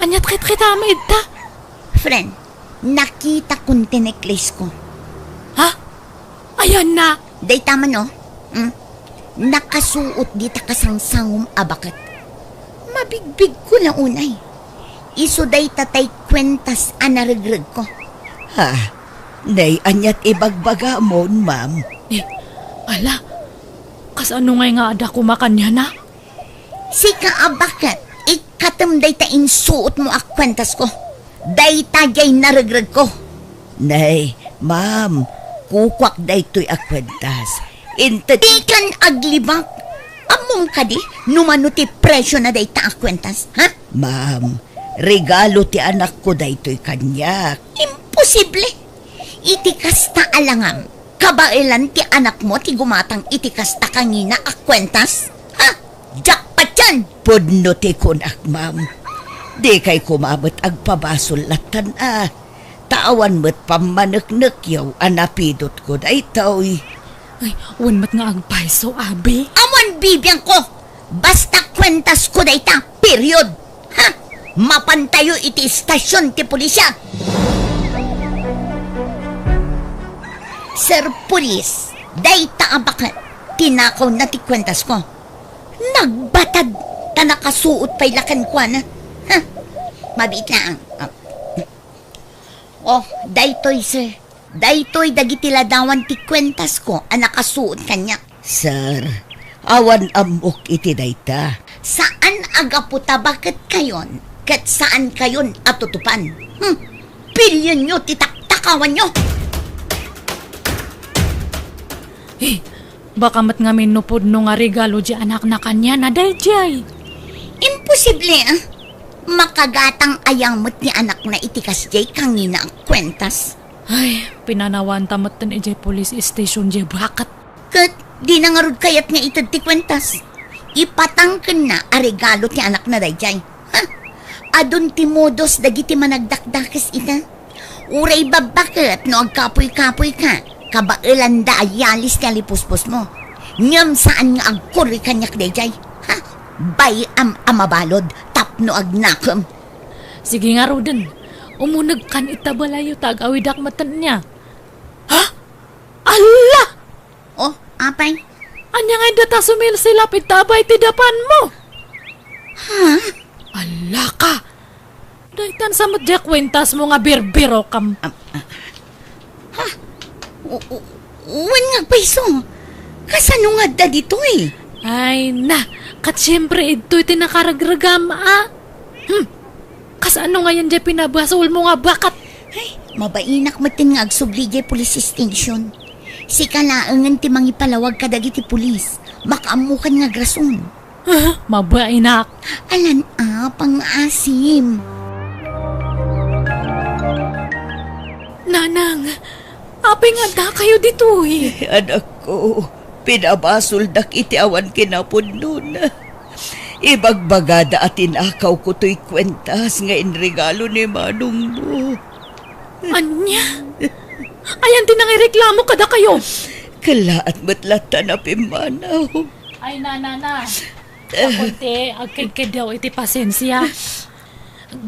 Aniat kitkitami idta? Friend, nakitakon ti necklace ko. Ha? Ayanna? Dayta man, oh. Hmm? Nakasuot dita kasangsangom a baket. Mabigbigko la unay. Isu dayta tay kuentas a naregreg ko. Ha? Nay, aniat ibagbagamon, ma'am? Eh, ala, kasano ngay nga adda koma kaniana? Sika a baket, ikkatem dayta insuotmo a kuentasko. Dayta diay naregregko. Nay, ma'am, kukuak daytoy a kuentas. Inted- Dikan aglibak. Ammom kadi no mano ti presio na dayta a kuentas, ha? Ma'am, regalo ti anakko daytoy kaniak. Imposible! Iti kasta a langam, kabaelan ti anakmo ti gumatang iti kasta kangina a kuentas? Ha? Jackpot yan! Pudno ti kunak, ma'am. Dikay koma met agpabasol lattan a. Ta awan met pammaneknekyaw a napidotko daytoy. Ay, wen met nga agpayso, abi. Awan bibiangko! Basta kuentasko dayta, period! Ha? Mapantayo iti istasyon ti pulisya! Sir Police, dayta a baket, tinakawna ti kuentasko. Nagbatad ta nakasuot pay la kenkuana. Ha? Mabiit laeng. Ah. Oh, daytoy, sir. Daytoy dagiti ladawan ti kuentasko a nakasuot kaniak. Sir, awan ammok iti dayta. Saan a gapu ta baketkayon ket saankayon a tutupan. Hmm. Pilionyo ti taktakawanyo! Eh, baka met ngamin no pudno nga regalo ti anakna kaniana daydiay. Imposible, ah. Makagatang aya met ni anakna iti kasdiay kangina a kuentas. Ay, pinanawanta metten idiay police station diay baket. Ket dina ngarud kayat nga ited ti kuentas. Ipatangkenna a regalo ti anakna daydiay. Ha? Adun ti modus dagiti managdakdakes ita. Uray babbaket no agkapuy-kapuyka, kabaelanda a yalis ti alipuspusmo. Ngem saan nga agkurri kaniak daydiay. Ha? Bay-am a mabalud tapno agnakem. Sige ngaruden, umunegkan ita balayyo ta ag-awidak metten nia. Ha? Alla! Oh, apay? Ania nga dayta sumilsilap ita abay ti dapanmo? Ha? Alla ka! Daytan sa met diay kuentasmo nga birbirokam. Am-, ah. Ha? U-, u-, wen nga agpayso. Kasano nga adda ditoy? Ay na, ket siempre idtoy ti nakaregregam, a. Hmm. Kasano ngayen diay pinabasolmo nga baket? Ay, mabainak metten nga agsubli diay police station. Sika laengen ti mangipalawag kadagiti pulis. Makaammokan nga agrason. Ah, mabainak. Alan a, pangaasim. Nanang, apay nga addakayo ditoy? Anakko, pinabasoldak iti awan kinapudnona. Ibagbagada a tinakawko toy kuentas nga inregalo ni manongmo. Ania? Ayan ti nangireklamo kadakayo? Kellaat met latta a pimmanaw. Ay, nanana. Gapu iti agkidkiddaw iti pasensia.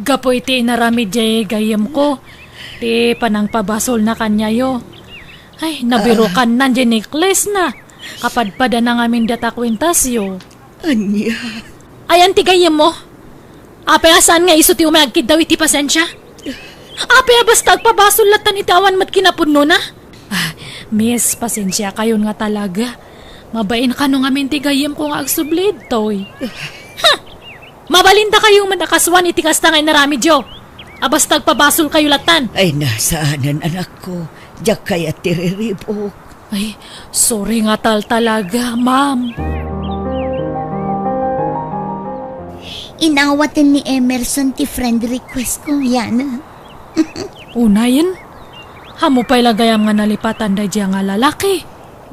Gapu iti inaramid diay gayyemko, ti panangpabasolna kaniayo. Ay, nabirokanna diay necklace na. Kapadpadana ngamin dayta kuentasyo. Ania? Ayan ti gayyemmo? Apay a saan nga isu ti umay agkiddaw iti pasensia? Apay a basta agpabasol lattan iti awan met kinapudnona? Ah, miss, pasensiakayon nga talaga. Mabain kano ngamin ti gayyemko nga agsubli ditoy. Ha! Mabalindakayo met a kasuan iti kasta nga inaramidyo. A basta agpabasolkayo lattan. Ay, na, saanen, anakko. Diak kayat ti riribuk. Ay, sorry nga tal talaga, ma'am. Inawaten ni Emerson ti friend request ko, Yana. Unayen? Ammo pay la gayam nga nalipatan daydiay nga lalaki?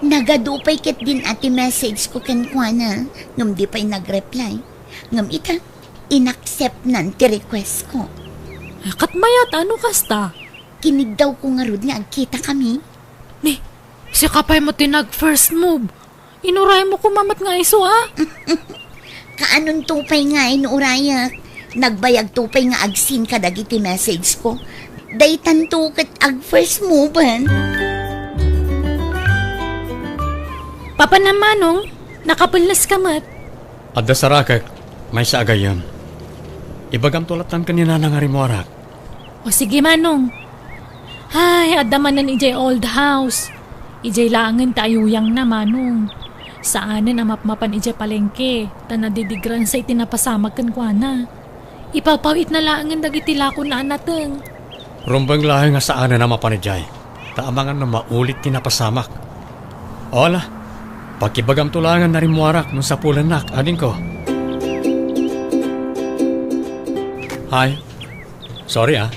Nagadu pay ketdin a ti message ko kenkuana, ngem di pay nag-reply. Ngem ita, inacceptnan ti request ko. Ay, ket mayat, ano kasta? Kiniddawko ngarud nga agkitakami. Ni, sika pay met ti nag-first move. Inuraymo koma met nga isu, a? Kaanonto pay nga inurayak? Nagbayagto pay nga agsin kadagiti message ko. Daytanto ket ag-first moven. Papanam, Manong, nakapelnes ka met. Adda sarakek, maysa a gayyem. Ibagamto lattan ken ni Nanang a rimmuarak. O sige, Manong. Ay, adda manen idiay old house. Idiay laengen ti ayuyangna, Manong. Saanen a mapmapan idiay palengke, ta nadidigransa iti napasamak kenkuana. Ipawpaw-itna laengen dagiti lakona a nateng. Rumbeng laeng nga saanen a mapan idiay, ta amangan no maulit ti napasamak. O ala, pakibagamto laengen a rimmuarak no sapulennak, adingko. Hay, sorry, a.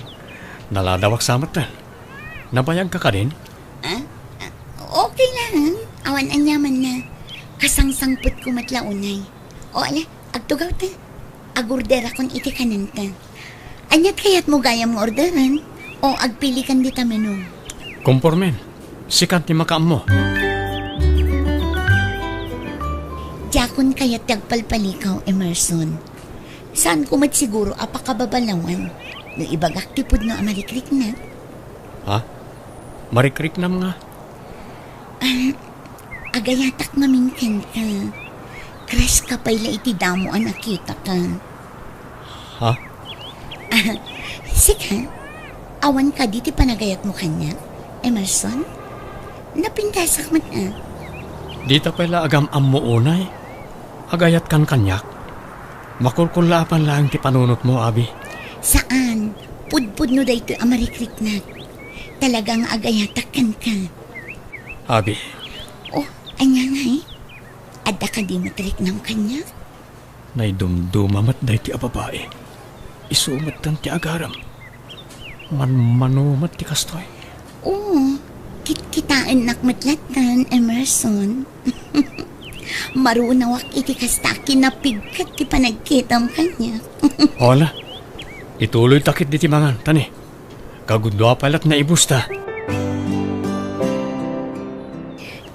Naladawak sa metten. Nabayagka kadin? Ah? Ah, okay lang. Awan aniamanna. Kasangsangpetko met la unay. O ala, agtugawta. Agorderakon iti kanenta. Aniat kayatmo gayam nga orderen? O agpilikan dita menu? Kompormen. Sikan ti makaammo. Diakon kayat ti agpalpalikaw, Emerson. Saanko met siguro a pakababalawan no ibagak ti pudno a marikriknak. Ha? Marikriknam nga? Ah, agayatak ngamin kenka. Crush ka pay la iti damo a nakitaka. Ha? Ah, sika, awan kadi ti panagayatmo kaniak, Emerson? Napintasak met, a. Dita pay la agam-ammo unay. Agayatkan kaniak? Makulkullaapan laeng ti panunotmo, Abi. Saan. Pudpudno daytoy a marikriknak. Talaga nga agayatak kenka. Abi. Oh, ania ngay? Adda kadi met riknam kaniak? Naidumduma met daytoy a babai. Isu metten ti agaram. Manmano met ti kastoy. Oo, kitkitaennak met lattan, Emerson. Marunawak iti kasta a kinapigket ti panagkitam kaniak. Hola, ituloyta ketdi ti mangan, tani. Kagudua pay lat naibusta.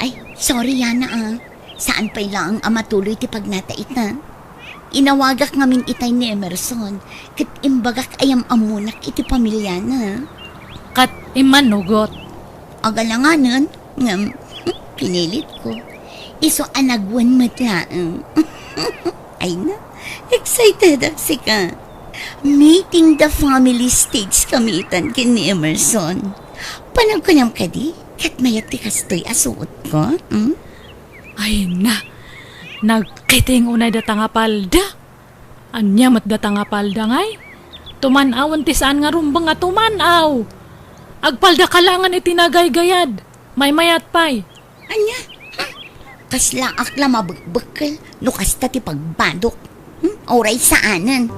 Ay, sorry, Yana, a. Saan pay laeng a matuloy ti pagnata ita? Inawagak ngamin itay ni Emerson, ket imbagak a yam-ammonak iti pamiliana. Ket immanugot. Agalanganen, ngem, pinilitko. Isu a nagwen met laeng. Ay na, excitedak sika. Meeting the family stage kami itan ken ni Emerson. Panagkunam kadi, ket mayat ti kastoy a suotko, hmm? Ay na, nagkiting unay data nga palda. Ania met data nga palda ngay? Tuman-awen ti saan nga rumbeng a tuman-aw. Agpaldaka laengen iti nagaygayad. Maymayat pay. Ania? Hmm? Kaslaak la mabekbekkel no kasta ti pagbadok. Hmm? Uray saanen.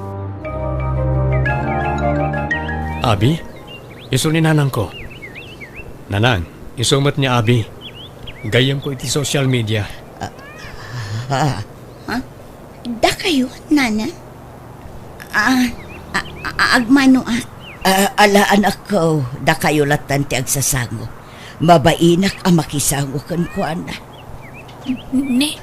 Abi, isu ni nanangko. Nanang, isu met ni Abi. Gayyemko iti social media. Ah, ah. Ha? Dakayo, Nana? Ah, ah, ah, agmanoak. Ah, ala, anakko, dakayo lattan ti agsasango. Mabainak a makisango kenkuana. Ni,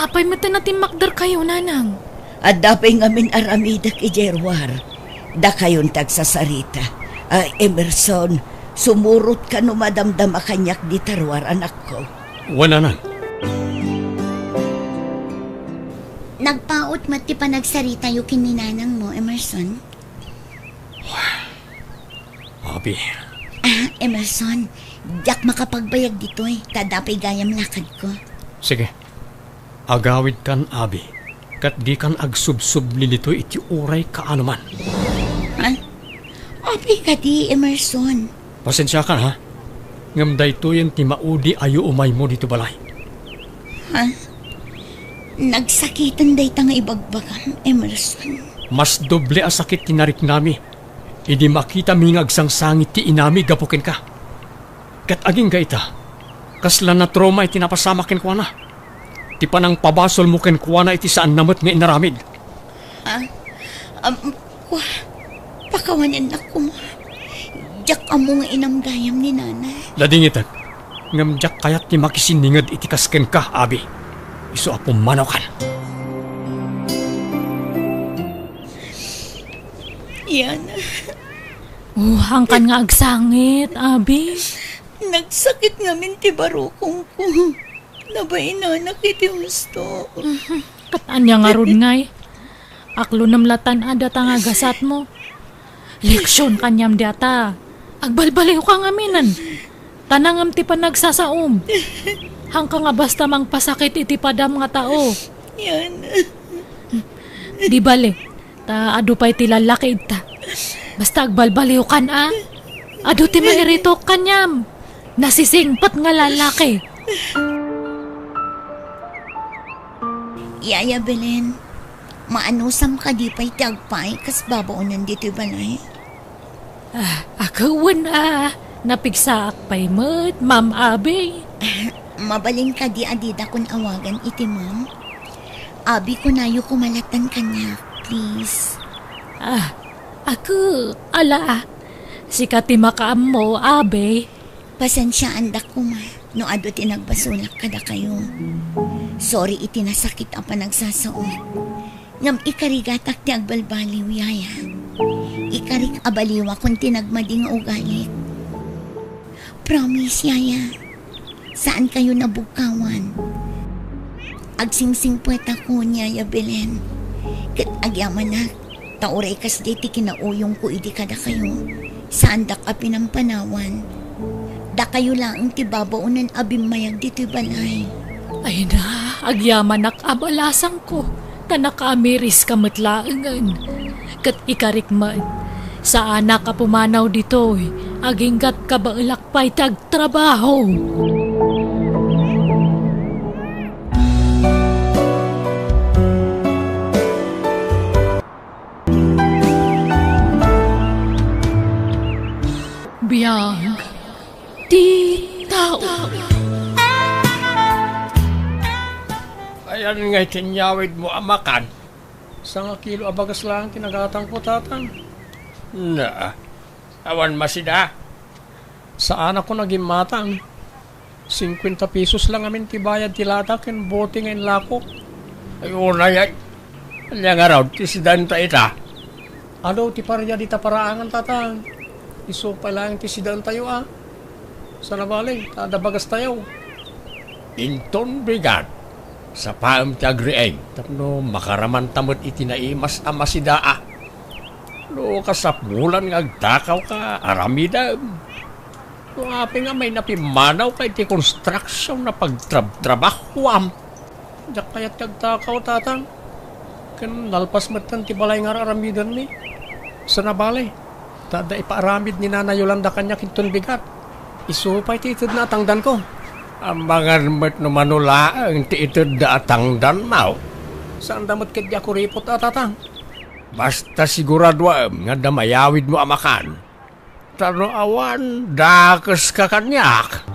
apay met a natimmakderkayo, Nanang? Adda pay ngamin aramidek idiay ruar. Dakayon ti agsasarita. Ah, Emerson, sumurotka no madamdama kaniak dita ruar, anakko. Wen, Nanang. Nagpaut met ti panagsaritayo ken ni nanangmo, Emerson. Abi. Ah, Emerson, diak makapagbayag ditoy, ta adda pay gayam lakadko. Sige. Agawidkan, Abi, ket dikan agsubsubli ditoy iti uray kaanoman. Ha? Apay kadi, Emerson? Pasensiakan, ha? Ngem daytoyen ti maudi a yuumaymo ditoy balay. Ha? Nagsakiten dayta nga ibagbagam, Emerson. Mas doble a sakit ti nariknami idi makitami nga agsangsangit ti inami gapu kenka. Ket agingga ita, kasla natrauma iti napasamak kenkuana. Ti panangpabasolmo kenkuana iti saanna met nga inaramid. Ah, um, kua, pakawanennak koma. Diak ammo nga inam gayam ni Nanay. Ladingitek, ngem diak kayat ti makisinninged iti kas kenka, Abi. Isu a pummanawkan. Yana. Oh, hangkan nga agsangit, Abi. Nagsakit ngamin ti barukongko. Nabainanak iti husto. Ket ania ngarud ngay? Aklonem latan a data nga gasatmo. Leksion kaniam dayta. Agbalbaliwka ngaminen. Tanangem ti panagsasaom. Hangka nga basta mangpasakit iti padam nga tao. Yana. Di bale, ta adu pay ti lallaki ita. Basta agbalbaliwkan a. Adu ti mairitok kaniam. Nasisingpet nga lallaki. Yaya Belen, maanusam kadi pay ti agpaay kas babaonen ditoy balay? Ah, akewen a, napigsaak pay met, Ma'am Abi. Mabalin kadi a didakon awagan iti ma'am? Abi, kunayo koma latan kaniak, please. Ah, ake, ala, sika ti makaammo, Abi. Pasensiaandak koma no adu ti nagbasolak kadakayo. Sorry iti nasakit a panagsasaok. Ngem ikarigatak ti agbalbaliw, yaya. Ikarik a baliwakon ti nagmadi nga ugalik. Promise, yaya. Saan kayo nabugkawan. Agsingsingpetako ni Yaya Belen. Ket agyamanak, ta uray kasdi ti kinauyongko idi kadakayo, saandak a pinampanawan. Dakayo laeng ti babaonen a bimmayag ditoy balay. Ay na, agyamanak a balasangko, ta nakaamiriska met laengen. Ket ikarik met, saanak a pumanaw ditoy, aginggat kabaelak pay ti agtrabaho. Biag ti tao. Ayan nga iti inyawidmo a makan. Sangakilo a bagas laeng ti nagatangko, Tatang. Na, awan masida. Saanakon a gimmatang. Singkuenta pesos la ngamin ti bayad ti lata ken bote nga inlakok. Ay, unay, ay. Ania ngarud ti sidaenta ita? Adu ti paria dita paraangan, Tatang. Isu pay laeng ti sidaentayo, a. Sana bale, ta adda bagastayo. Inton bigat, sapaem ti agriing tapno makaramanta met iti naimas a masidaa. No kasapulan nga agtakawka, aramidem. No apay nga mayna pimmanawka iti construction a pagtrabtrabahoam. Diak kayat ti agtakaw, Tatang. Ken nalpas metten ti balay nga ar-aramidenmi. Sana bale, ta adda ipaaramid ni Nana Yolanda kaniak inton bigat. Isu pay ti itedna a tangdanko. Amangan met no mano laeng ti itedda a tangdanmo. Saanda met ketdi a kuripot a, Tatang. Basta siguraduem nga adda mayawidmo a makan. Ta no awan, dakeska kaniak.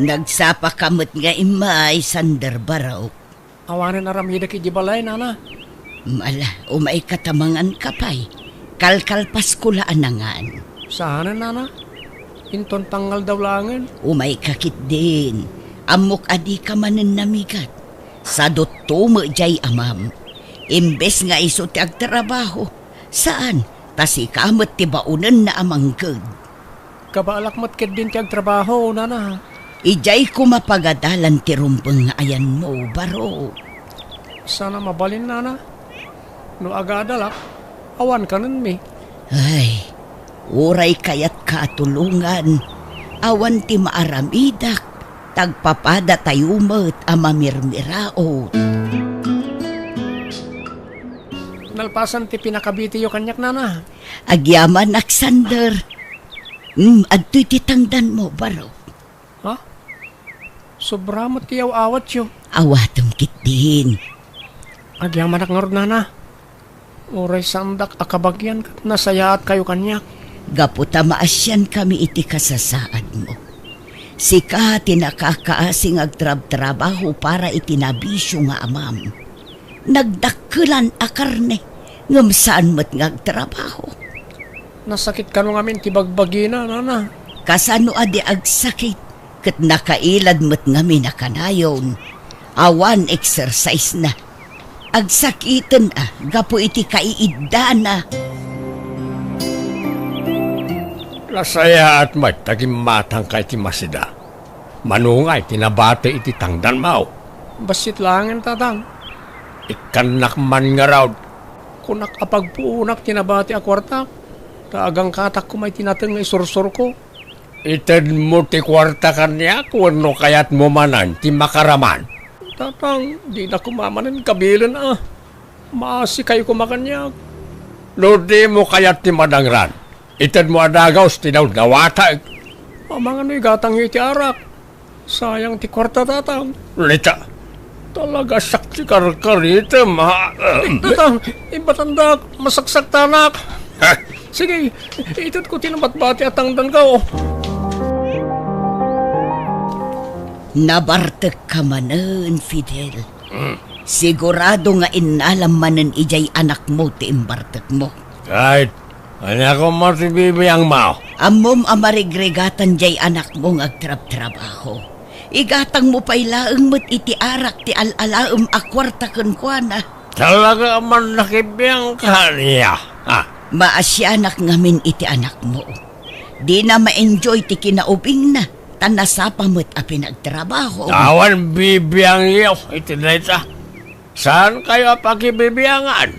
Nagsapaka met nga immay, Sander Barok. Awanen aramidek idiay balay, Nana. Ala, umayka ta manganka pay. Kalkalpasko la a nangan. Saanen, Nana? Inton tangngaldaw laengen. Umayka ketdin. Ammok a dika manen namigat. Sadutto met diay amam. Imbes nga isu ti agtrabaho, saan, ta sika met ti baonenna a mangked. Kabaalak met ketdin ti agtrabaho, Nana. Idiay koma pagadalan ti rumbeng nga ayanmo, Barok. Sana mabalin, Nana. No agadalak, awan kanenmi. Ay, uray kayatka a tulongan, awan ti maaramidak, ta agpapadatayo met a mamirmiraot. Nalpasan ti pinakabitiyo kaniak, Nana. Agyamanak, Sander. Hmm, adtoy ti tangdanmo, Barok. Ha? Sobra met ti aw-awatyo. Awatem ketdin. Agyamanak ngarud, Nana. Uray saandak a kabagian ket nasayaatkayo kaniak. Gapu ta maasiankami iti kasasaadmo. Sika ti nakakaasi nga agtrabtrabaho para iti nabisio nga amam. nagdakkelan a karne, ngem saan met nga agtrabaho. Nasakit kano ngamin ti bagbagina, nana. Kasano a di agsakit? Ket nakailad met ngamin a kanayon. Awan exercise na. Agsakiten a gapu iti kaiiddana. Nasayaat met ta gimmatangka iti masida. Mano ngay ti nabati iti tangdanmo? Bassit laengen, tatang. Ikkannak man ngarud. Kunak a pagpuonak ti nabati a kuartak, ta agangkatak koma iti nateng nga isursurko. Itedmo ti kuarta kaniak wenno kayatmo manen ti makaraman? Tatang, dina koma manen kabilen a. Maasikayo koma kaniak. No dimo kayat ti madangran, itedmo a dagus ti daud nga wateg. Amangan no igatangyo iti arak. Sayang ti kuarta, tatang. Lita. Talaga siak ti karkaritem, ha? Tatang, ibatandak, masaksaktanak. Ha? Sige, itedko ti nabatbati a tangdanko. Nabartekka manen, Fidel. Mm. Sigurado nga innalam manen idiay anakmo ti imbartekmo. Ay, ania koma ti bibiangmo? Ammom a marigrigatan diay anakmo nga agtrabtrabaho. Igatangmo pay laeng met iti arak ti al-alaem a kuarta kenkuana. Talaga a man nakibiangka ania? Ha? Maasianak ngamin iti anakmo. Dina ma-enjoy ti kinaubingna, ta nasapa met a pinagtrabaho. Awan bibiangyo iti dayta. Saankayo a pakibibiangan?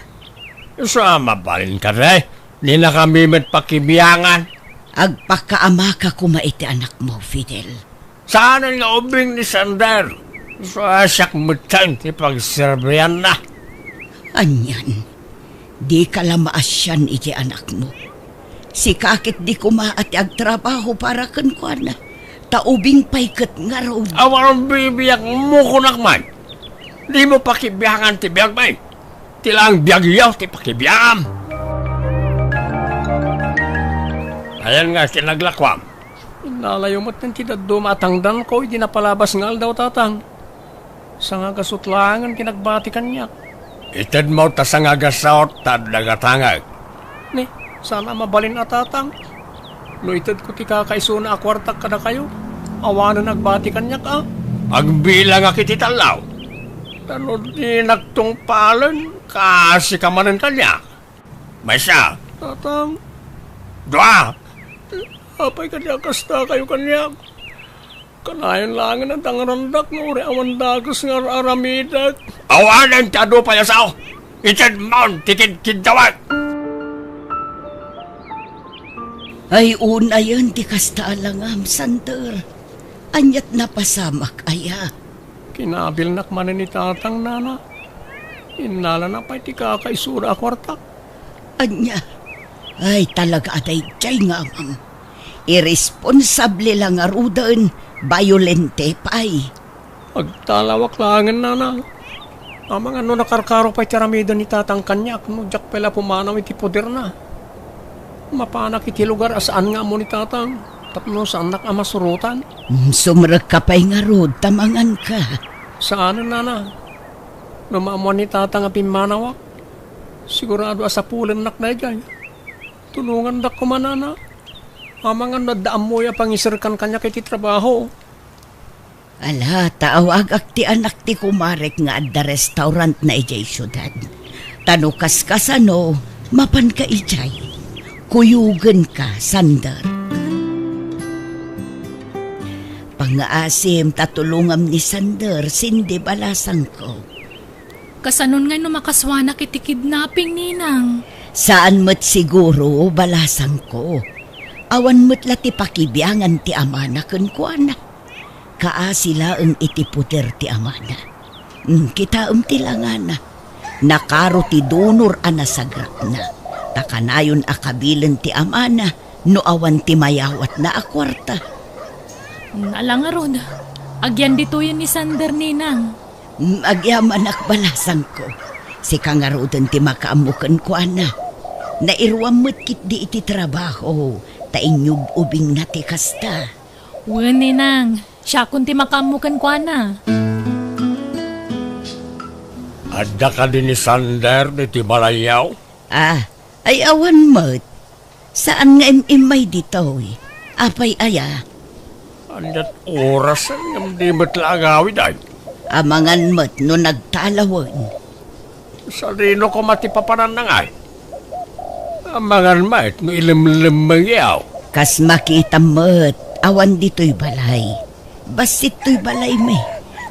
Isu a mabalin kadi, dinakami met pakibiangan. Agpakaamaka koma iti anakmo, Fidel. Saanen nga ubing ni Sander. Isu a siak metten ti pagserbianna. Anian, dika la maasian iti anakmo. Sika ket di koma a ti agtrabaho para kenkuana, ta ubing pay ket ngarud. Awan bibiangmo kunak man. Dimo pakibiangan ti biagmi. Ti laeng biagyo ti pakibiangam. Ayan nga ti naglakuam. Innalayo met ti dadduma a tangdanko idi napalabas nga aldaw, tatang. Sangagasut laengen ti nagbati kaniak. Itedmo ta sangagasut ta adda gatangek. Ni, saan a mabalin a tatang. No itedko ti kakaisuna a kuartak kadakayo, awanen nagbati kaniak a. Agbilangak iti tallo. Ta no dinak tungpalen, kaasika manen kaniak. Maysa. Tatang. Dua. Apay kadi a kastakayo kaniak? Kanayon laengen a dangrandak nga uray awan dakes nga ar-aramidek. Awanen ti adu pay a sao. Itedmon ti kidkiddawek. Ay, unayen ti kasta a langam, Sander. Aniat napasamak aya? Kinabilnak manen ni tatang, nana. Innalana pay ti kakaisuna a kuartak. Ania? Ay, talaga a daydiay nga amam. Irresponsable la ngaruden, bayolente pay. Agtalawak laengen, nana. Amangan no nakarkaro pay ti aramiden ni tatang kaniak no diak pay la pumanaw iti poderna. Mapanak iti lugar a saan nga ammo ni tatang tapno saannak a masurotan. Mm, sumrekka pay ngarud ta manganka. Saanen, nana. No maammoan ni tatang a pimmanawak, sigurado a sapulennak daydiay. Tulongandak koma, nana. Amangan no adda ammoyo a pangiserkan kaniak iti trabaho. Ala, ta awagak ti anak ti kumarek nga adda restaurantna idiay siudad. Ta no kaskasano, mapanka idiay. Kuyogenka, Sander. Pangngaasim ta tulongam ni Sander, Cindy, balasangko. Kasanon ngay no makasuanak iti kidnapping, Ninang? Saan met siguro, balasangko. Awan met la ti pakibiangan ti amana kenkuana. Kaasi laeng iti poder ti amana. Mm, kitaem ti langana. Nakaro ti dunor a nasagrakna. Ta kanayon a kabilen ti amana no awan ti mayawatna a kuarta. Ala ngarud, agyan ditoyen ni Sander, Ninang. Mm, agyamanak, balasangko. Sika ngaruden ti makaammo kenkuana. Nairuam met ketdi iti trabaho, ta inyub-ubingna ti kasta. Wen, Ninang. Siakon ti makaammo kenkuana. Adda kadi ni Sander ditoy balayyo? Ah, ay awan met. Saan nga im-immay ditoy. Apay aya? Ania't oras ngem di met la agawid ay? Amangan met no nagtalawen. Sadino koma ti papananna ngay? Amangan met no ilemlemmengyo. Kas makitam met, awan ditoy balay. Bassit toy balay mi.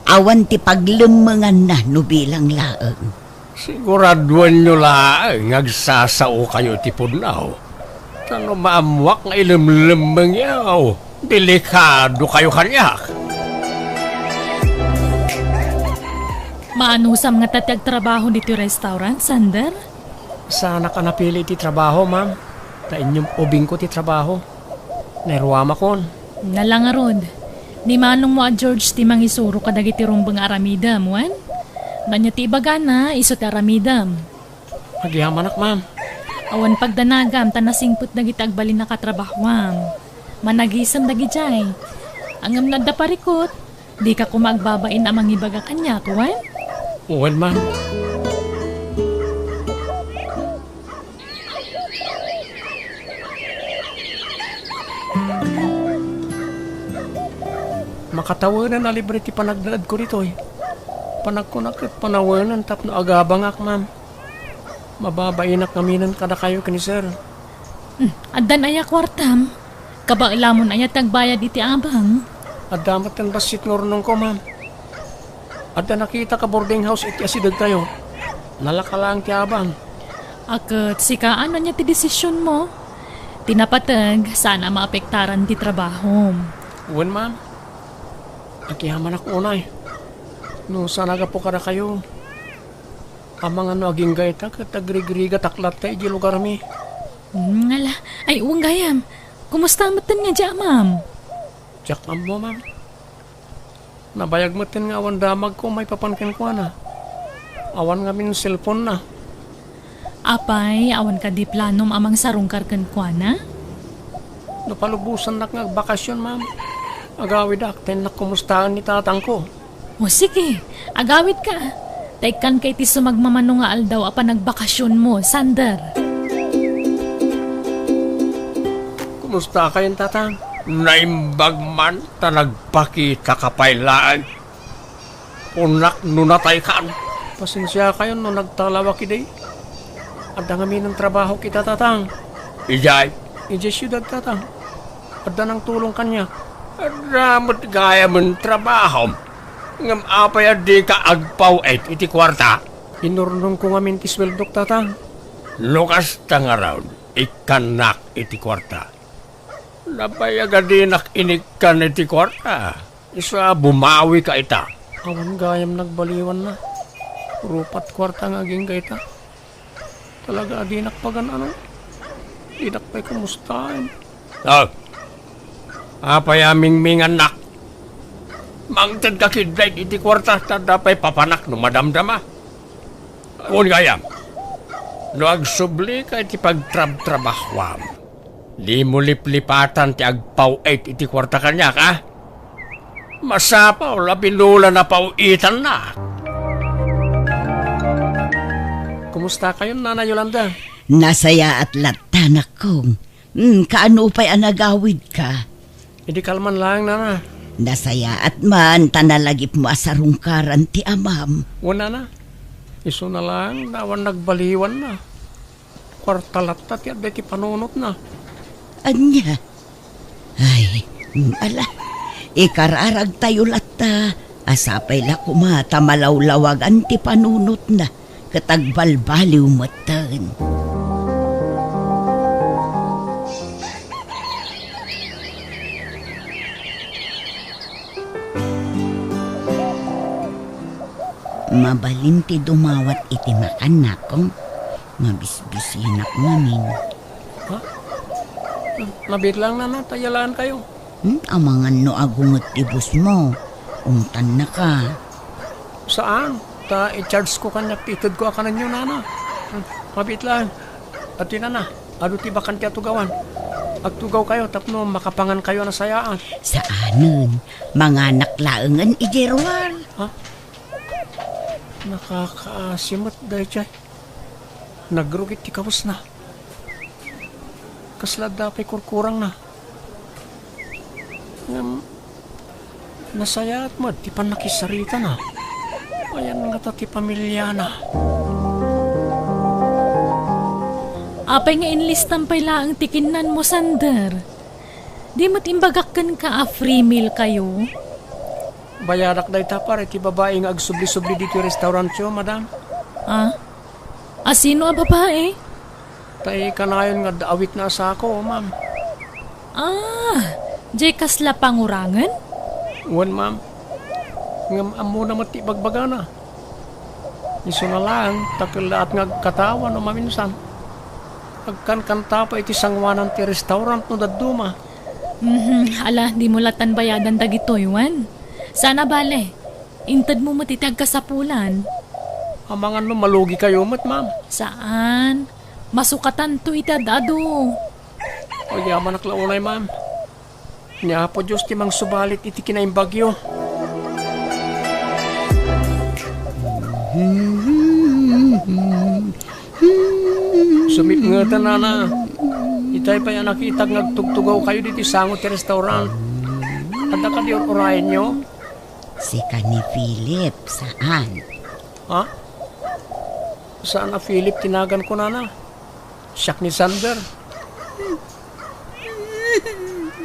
Awan ti paglemmenganna no bilang laeng. Siguraduenyo laeng nga agsasaokayo iti pudno. Ta no maammuak nga ilemlemmengyo, delikadokayo kaniak. Maanusam ngata ti agtrabaho ditoy restaurant, Sander? Saanak a napili iti trabaho, ma'am. Ta inyom ubingko ti trabaho. Nairuamakon. Nala ngarud, ni manongmo a George ti mangisuro kadagiti rumbeng nga aramidem, wen? No ania ti ibagana, isu ti aramidem. Agyamanak, ma'am. Awan pagdanagam ta nasingpet dagiti agbalin a katrabahoam. Managisem dagidiay. Ngem no adda parikut, dika koma agbabain a mangibaga kaniak, wen? Wen, ma'am. Makatawenan a libre ti panagnaedko ditoy. Panagkunak ket panawenan tapno agabangak, ma'am. Mababainak ngaminen kadakayo ken ni sir. Hmm, addan aya kuartam? Kabaelamon aya ti agbayad iti abang? Adda met ti bassit nga urnongko, ma'am. Adda nakitak a boarding house iti asidegtayo. Nalaka laeng ti abang. A ket sika, ania ti desisionmo? Ti napateg, saan a maapektaran ti trabahom. Wen, ma'am. Agyamanak unay. No saan a gapu kadakayo, amangan no agingga ita ket agrigrigatak latta idiay lugarmi. Hmm, ala. Ay, wen gayam. Kumusta metten nga di amam? Diak ammo, ma'am. Nabayag metten nga awan damagko maipapan kenkuana. Awan ngamin cellphone-na. Apay, awan kadi planom a mangsarungkar kenkuana? No palubosannak nga agbakasyon, ma'am, agawidak ta innak kumustaen ni tatangko. O sige, agawidka. Ta ikkanka iti sumagmamano nga aldaw a panagbakasionmo, Sander. Kumustakayon, tatang? Naimbag man ta nagpakitaka pay laeng. Kunak no nataykan. Pasensiakayon no nagtalawak idi. Adda ngamin trabahok ita, tatang. Idiay? Idiay siudad, tatang. Adda nangtulong kaniak. Adda met gayamen trabahom. Ngem apay a dika agpaw-it iti kuarta? Inurnongko ngamin ti sueldok, tatang. No kasta ngarud, ikkannak iti kuarta. Nabayag a dinak inikkan iti kuarta. Isu a bumawika ita. Awan gayam nagbaliwanna. Rupat kuarta nga agingga ita. Talaga a dinak pagan-ano. Dinak pay kumustaen. Ah, apay a mingmingannak? Mangtedka ketdi iti kuarta ta adda pay papanak no madamdama. Wen gayam, no agsublika iti pagtrabtrabahuam, dimo liplipatan ti agpaw-it iti kuarta kaniak, a? Masapul a binulan a paw-itannak. Kumustakayon, Nana Yolanda? Nasayaat latta, anakko. Hmm, kaano pay a nagawidka? Idi kalman laeng, Nana. Nasayaat man ta nalagipmo a sarungkaran ti amam. Wen, Nana. Isuna laeng ta awan nagbaliwanna. Kuarta latta ti adda iti panunotna. Ania? Ay, mm, ala. Ikararagtayo latta. A sapay la koma ta malawlawagan ti panunotna ket agbalbaliw metten. Mabalin ti dumawat iti makan, nakong. Mabisbisinak ngamin. Ha? Nabiit laeng, Nana, ta yalaankayo. Hmm? Amangan no agunget ti busmo. Umtannaka. Saan? Ta i-charge ko kaniak ti itedko a kanenyo, Nana. Hmm, mabiit laeng. Adtoy, Nana, adu ti bakan ti atugawan. Agtugawkayo tapno makapangankayo a nasayaat. Saanen. Manganak laengen idiay ruar. Ha? Nakakaasi met daydiay. Nagrugit ti kawesna. Kasla adda pay kurkurangna. Ngem, nasayaat met ti pannakisaritana. Ayan ngata ti pamiliana. Apay nga inlistam pay laeng ti kinnanmo, Sander? Di met imbagak kenka a free meal kayo? Bayadak dayta, pare, ti babai nga agsubli-subli ditoy restaurantyo, madam. Ah? A sino a babai? Tay kanayon nga adda awitna a sako, ma'am. Ah, jay kasla pangurangen? Wen, ma'am. Ngem ammona met ti ibagbagana. Isuna laeng, ta kellaat nga agkatawa no maminsan. Agkankanta pay iti sangoanan ti restaurant no dadduma. Mhm, ala, dimo latan bayadan dagitoy, wen? Saan a bale, intedmo met iti agkasapulan. Amangan no malugikayo met, ma'am. Saan? Masukatanto iti ad-adu. Agyamanak la unay, ma'am. Ni Apo Dios ti mangsubalit iti kinaimbagyo. Sumipngeten, nana. Itay pay a nakitak nga agtugtugawkayo ditoy sango ti restaurant. Adda kadi ur-urayenyo? Sika ni Philip, saan? Ha? Saan a Philip ti naganko, nana? Siak ni Sander.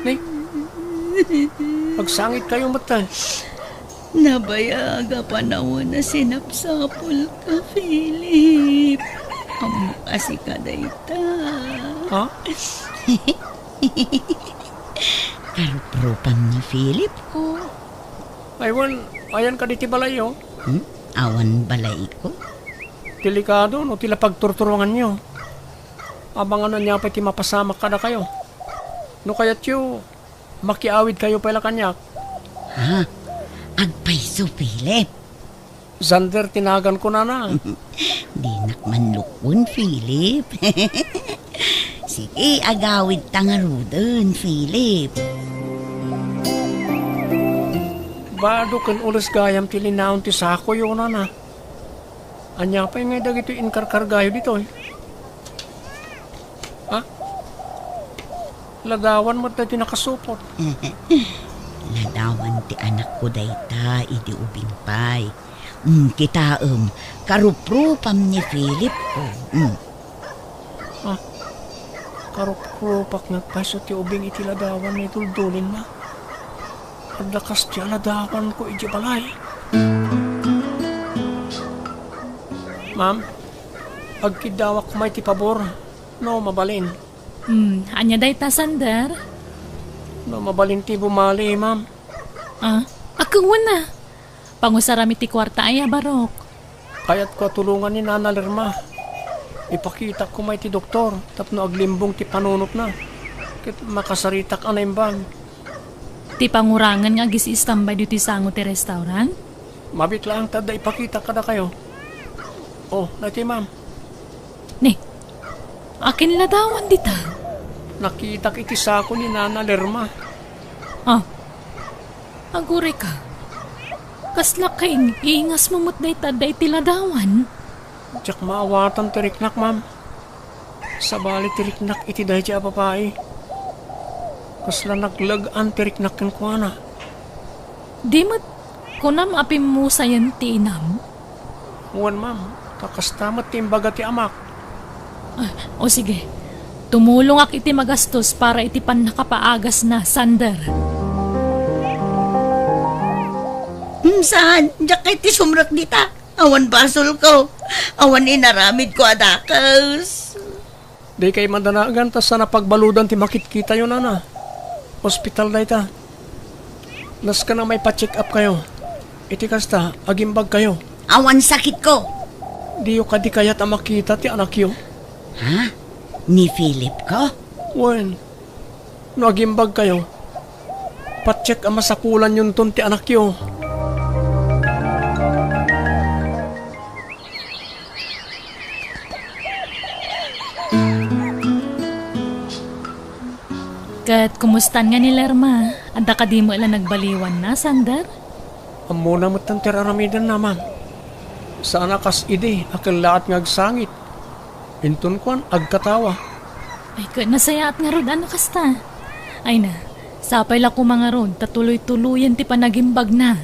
Ni? Agsangitkayo met, eh. Nabayag a panawen a sinapsapulka, Philip. Ammok a sika dayta. Ha? Karuprupam ni Philip ko. Ay, wen, ayan kadi ti balayyo? Hmm? Awan balayko? Delikado no ti la pagturturonganyo. Amangan no ania pay ti mapasamak kadakayo. No kayatyo, makiawidkayo pay la kaniak. Ha? Agpayso, Philip. Xander ti naganko, nana. Dinak manlukon, Philip. Sige, agawidta ngaruden, Philip. Bado ken ules gayam ti linaon ti sakoyo, nana. Ania pay ngay dagitoy inkarkargayo ditoy? Ha? Ladawan met daytoy nakasupot. Ladawan ti anakko dayta idi ubing pay. Mm, kitaem, karuprupam ni Philip ko. Mm. Ah, karuprupak nga agpayso ti ubing iti ladawan nga iduldulinna. Adda kas ti aladawanko idiay balay. Ma'am, agkiddawak koma iti pabor, no mabalin. Hmm, ania dayta, Xander? No mabalin ti bumali, ma'am. Ah, akewen a. Pangusaram iti kuarta aya, Barok. Kayatko a tulongan ni Nana Lerma. Ipakitak koma iti doktor tapno aglimbong ti panunotna ket makasaritak a naimbag. Ti pangurangen nga agis-istambay ditoy sango ti restaurant? Mabiit laeng ta adda ipakitak kadakayo. Oh, daytoy, ma'am. Ni, akin ladawan dita? Nakitak iti sako ni Nana Lerma. Ah, agurayka. Kasla kaing-ingasmo met dayta adda iti ladawan? Diak maawatan ti riknak, ma'am. Sabali ti riknak iti daydiay a babai. Kasla nagleg-an ti riknak kenkuana. Di met kunam a pimmusayen ti inam? Wen, ma'am. Ta kasta met ti imbaga ti amak. Ah, o sige. Tumulongak iti magastos para iti pannakapaagasna, Xander. Hmm, saan? Diak kayat ti sumrek dita. Awan basolko. Awan inaramidko a dakes. Dikay madanagan ta saan a pagbaludan ti makitkitayo, nana. Ospital dayta. Nasken a maipa-check up kayo. Iti kasta, agimbagkayo. Awan sakitko. Diyo kadi kayat a makita ti anakyo? Ha? Ni Philip ko? Wen, no agimbagkayo, patiek a masapulanyonton ti anakyo. Ket kumustan nga ni Lerma? Adda kadi met la nagbaliwanna, Xander? Ammona metten ti ar-aramidenna, ma'am. Saan a kas idi a kellaat nga agsangit. Inton kuan, agkatawa. Ay, ket nasayaat ngarud a no kasta. Ay na, sapay la koma ngarud ta tuloy-tuloyen ti panagimbagna.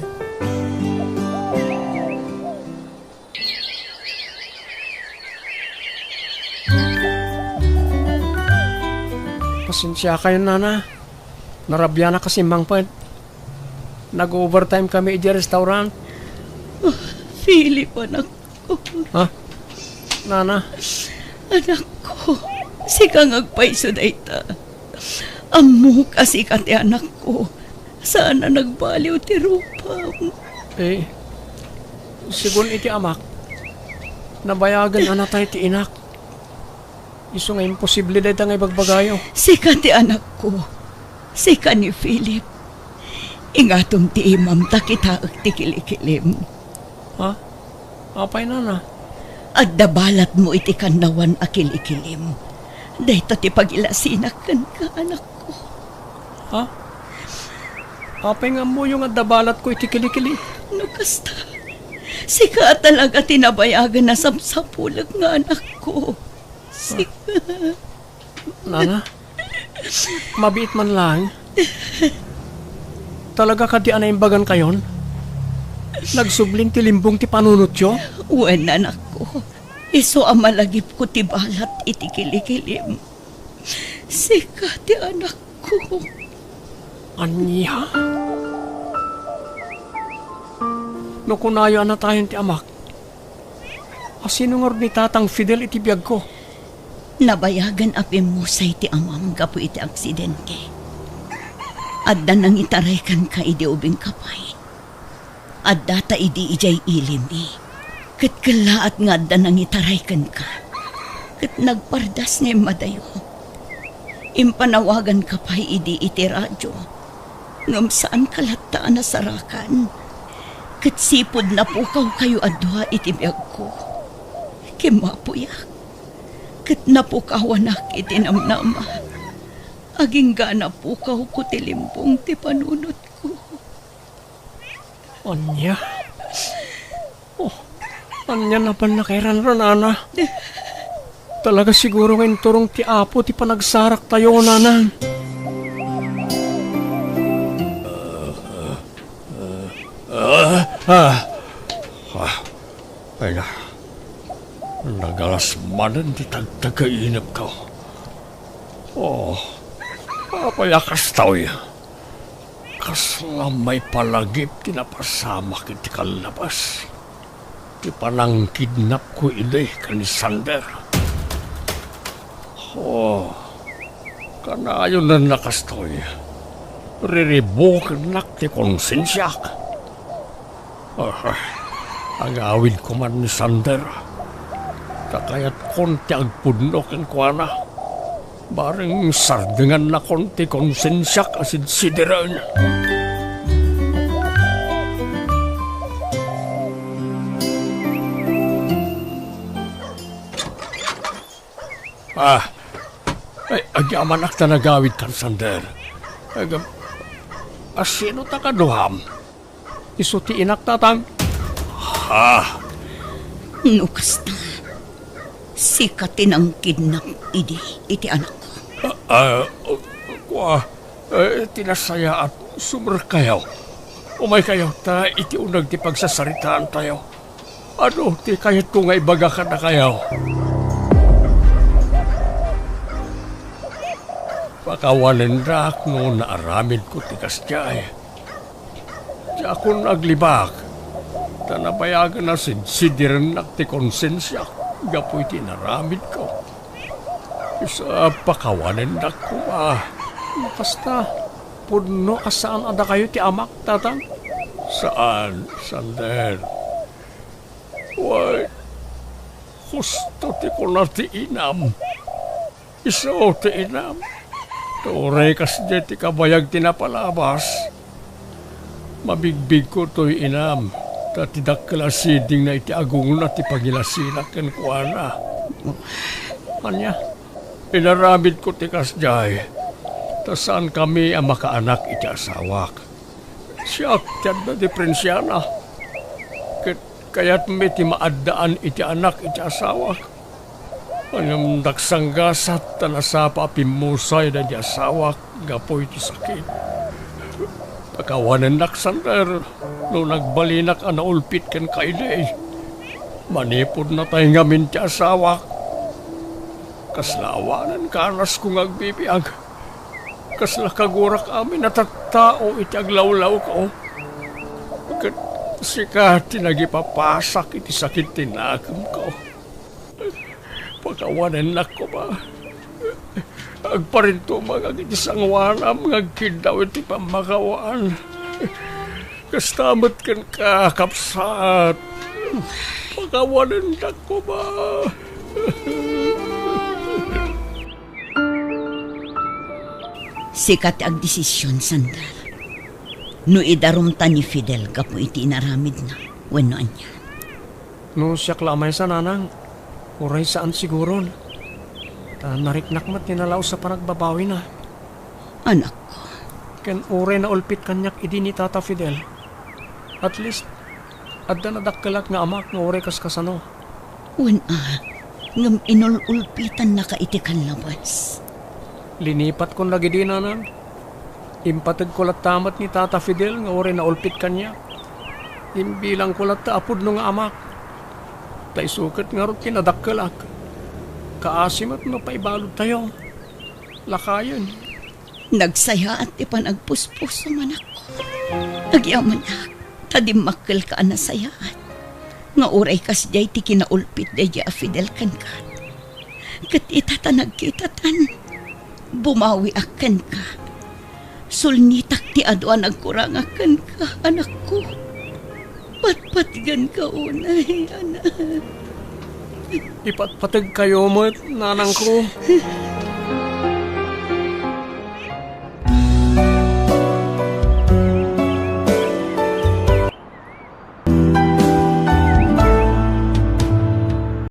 Pasensiakayon, Nana. Narabianak a simmangpet. Nag-overtime kami idiay restaurant. Ah, Philip, anakko. Ha? Nana? Anakko, sika nga agpayso dayta. Ammok a sika ti anakko. Saan a nagbaliw ti rupam. Eh, segun iti amak, nabayagen a natay ti inak. Isu nga imposible dayta nga ibagbagayo. Sika ti anakko. Sika ni Philip. Ingatom ti imam ta kitaek ti kilikilim. Ha? Apay, Nana? Adda balatmo iti kannawan a kilikilim. Dayta ti pagilasinak kenka, anakko. Ha? Apay nga ammoyo nga adda balatko iti kilikilim? No kasta, sika a talaga ti nabayagen a sapsapulek nga anakko. Sika. Nana, mabiit man laeng. Talaga kadi a naimbagankayon? Nagsublin ti limbong ti panunotyo? Wen, anakko. Isu a malagipko ti balat iti kilikilim. Sika ti anakko. Ania? No kunayo a natayen ti amak, asino ngarud ni Tatang Fidel iti biagko? Nabayagen a pimmusay ti amam gapu iti aksidente. Adda nangitaray kenka idi ubingka pay. Addata idi idiay ilimmi, ket kellaat nga adda nangitaray kenka, ket nagpardas nga immadayo. Impanawaganka pay idi iti radio, ngem saanka latta a nasarakan, ket sipud napukawkayo a dua iti biagko. Kimmapuyak, ket napukawanak iti namnama. Agingga napukawko ti limbong ti panunotko. Ania? Oh, ania napan nakairan, Nana? Talaga siguro nga inturong ti Apo ti panagsaraktayo, Nana. Ah, ah, ah. Ay na, nagalas manen ti tagtagkainepko. Oh, apay a kastoy? Kasla maipalagip ti napasamak iti kallabas. Ti panangkidnapko idi ken ni Sander. Oh, kanayon a kastoy. Riribukennak ti konsensiak. Ah, agawidko man ni Sander. Ta kayatkon ti agpudno kenkuana. Bareng sardengannakon ti konsensiak a sidsidiren. Ah, ay, agyamanak ta nagawidkan, Sander. Agam-, asino ta kaduam? Isu ti inak, Tatang. Ha? No kasta, sika ti nangkidnap idi iti anakko. Ah, ah, kua, eh, ti nasayaat, sumrekkayo. Umaykayo, ta iti uneg ti pagsasaritaantayo. Adu ti kayatko nga ibaga kadakayo. Pakawanendak no naaramidko ti kasdiay. Diakon aglibak, ta nabayagen a sidsidirennak ti konsensiak gapu iti inaramidko. Isu a pakawanendak koma. No kasta, pudno a saan a dakayo ti amak, Tatang? Saan, Sander. Wen, husto ti kuna ti inam. Isu ti inam. Uray kasdiay ti kabayag ti napalabas. Mabigbigko toy inam, ta ti dakkel a sidingna iti agungna ti pangilasinak kenkuana. Ania, inaramidko ti kasdiay, ta saankami a makaanak iti asawak. Siak ti adda diperensiana, ket Kayatmi ti maaddaan iti anak iti asawak. Ngem nagsanggasat ta nasapa a pimmusay daydi asawak gapu iti sakit. Pakawanennak, Sander, no nagbalinak a naulpit ken kaili. Manipud natay ngamin ti asawak, kasla awanen kanasko nga agbibiag. Kasla kagurak amin a tattao iti aglawlawko. Ket sika ti nagipapasak iti sakit ti nakemko. Pakawanennak koma. Agparintumangak iti sangoanam nga agkiddaw iti pammakawaan. Kasta met kenka, kabsat. Pakawanennak koma. Sika ti agdesision, Sander. No idarumta ni Fidel gapu iti inaramidna, wenno ania? No siak la a maysa, nanang, uray saan siguron. Ta nariknak met ti nalaus a panagbabawina. Anakko. Ken uray naulpit kaniak idi ni Tata Fidel. At least, adda nadakkelak nga amak nga uray kaskasano. Wen a, ngem inul-ulpitannaka iti kallabas. Linipatkon dagidi, nanang. Impategko latta met ni Tata Fidel nga uray naulpit kaniak. Imbilangko latta a pudno nga amak. Ta isu ket ngarud ti nadakkelak. Kaasi met no paibaludtayo. Lakayen. Nagsayaat ti panagpuspusom, anakko. Agyamanak, ta dimmakkelka a nasayaat. Nga uray kasdiay ti kinaulpit daydi a Fidel kenka. Ket ita ta nagkitatan, bumawiak kenka. Sulnitak ti adu a nagkurangak kenka, anakko. Patpatgenka unay, anak. Ipatpategkayo met, nanangko.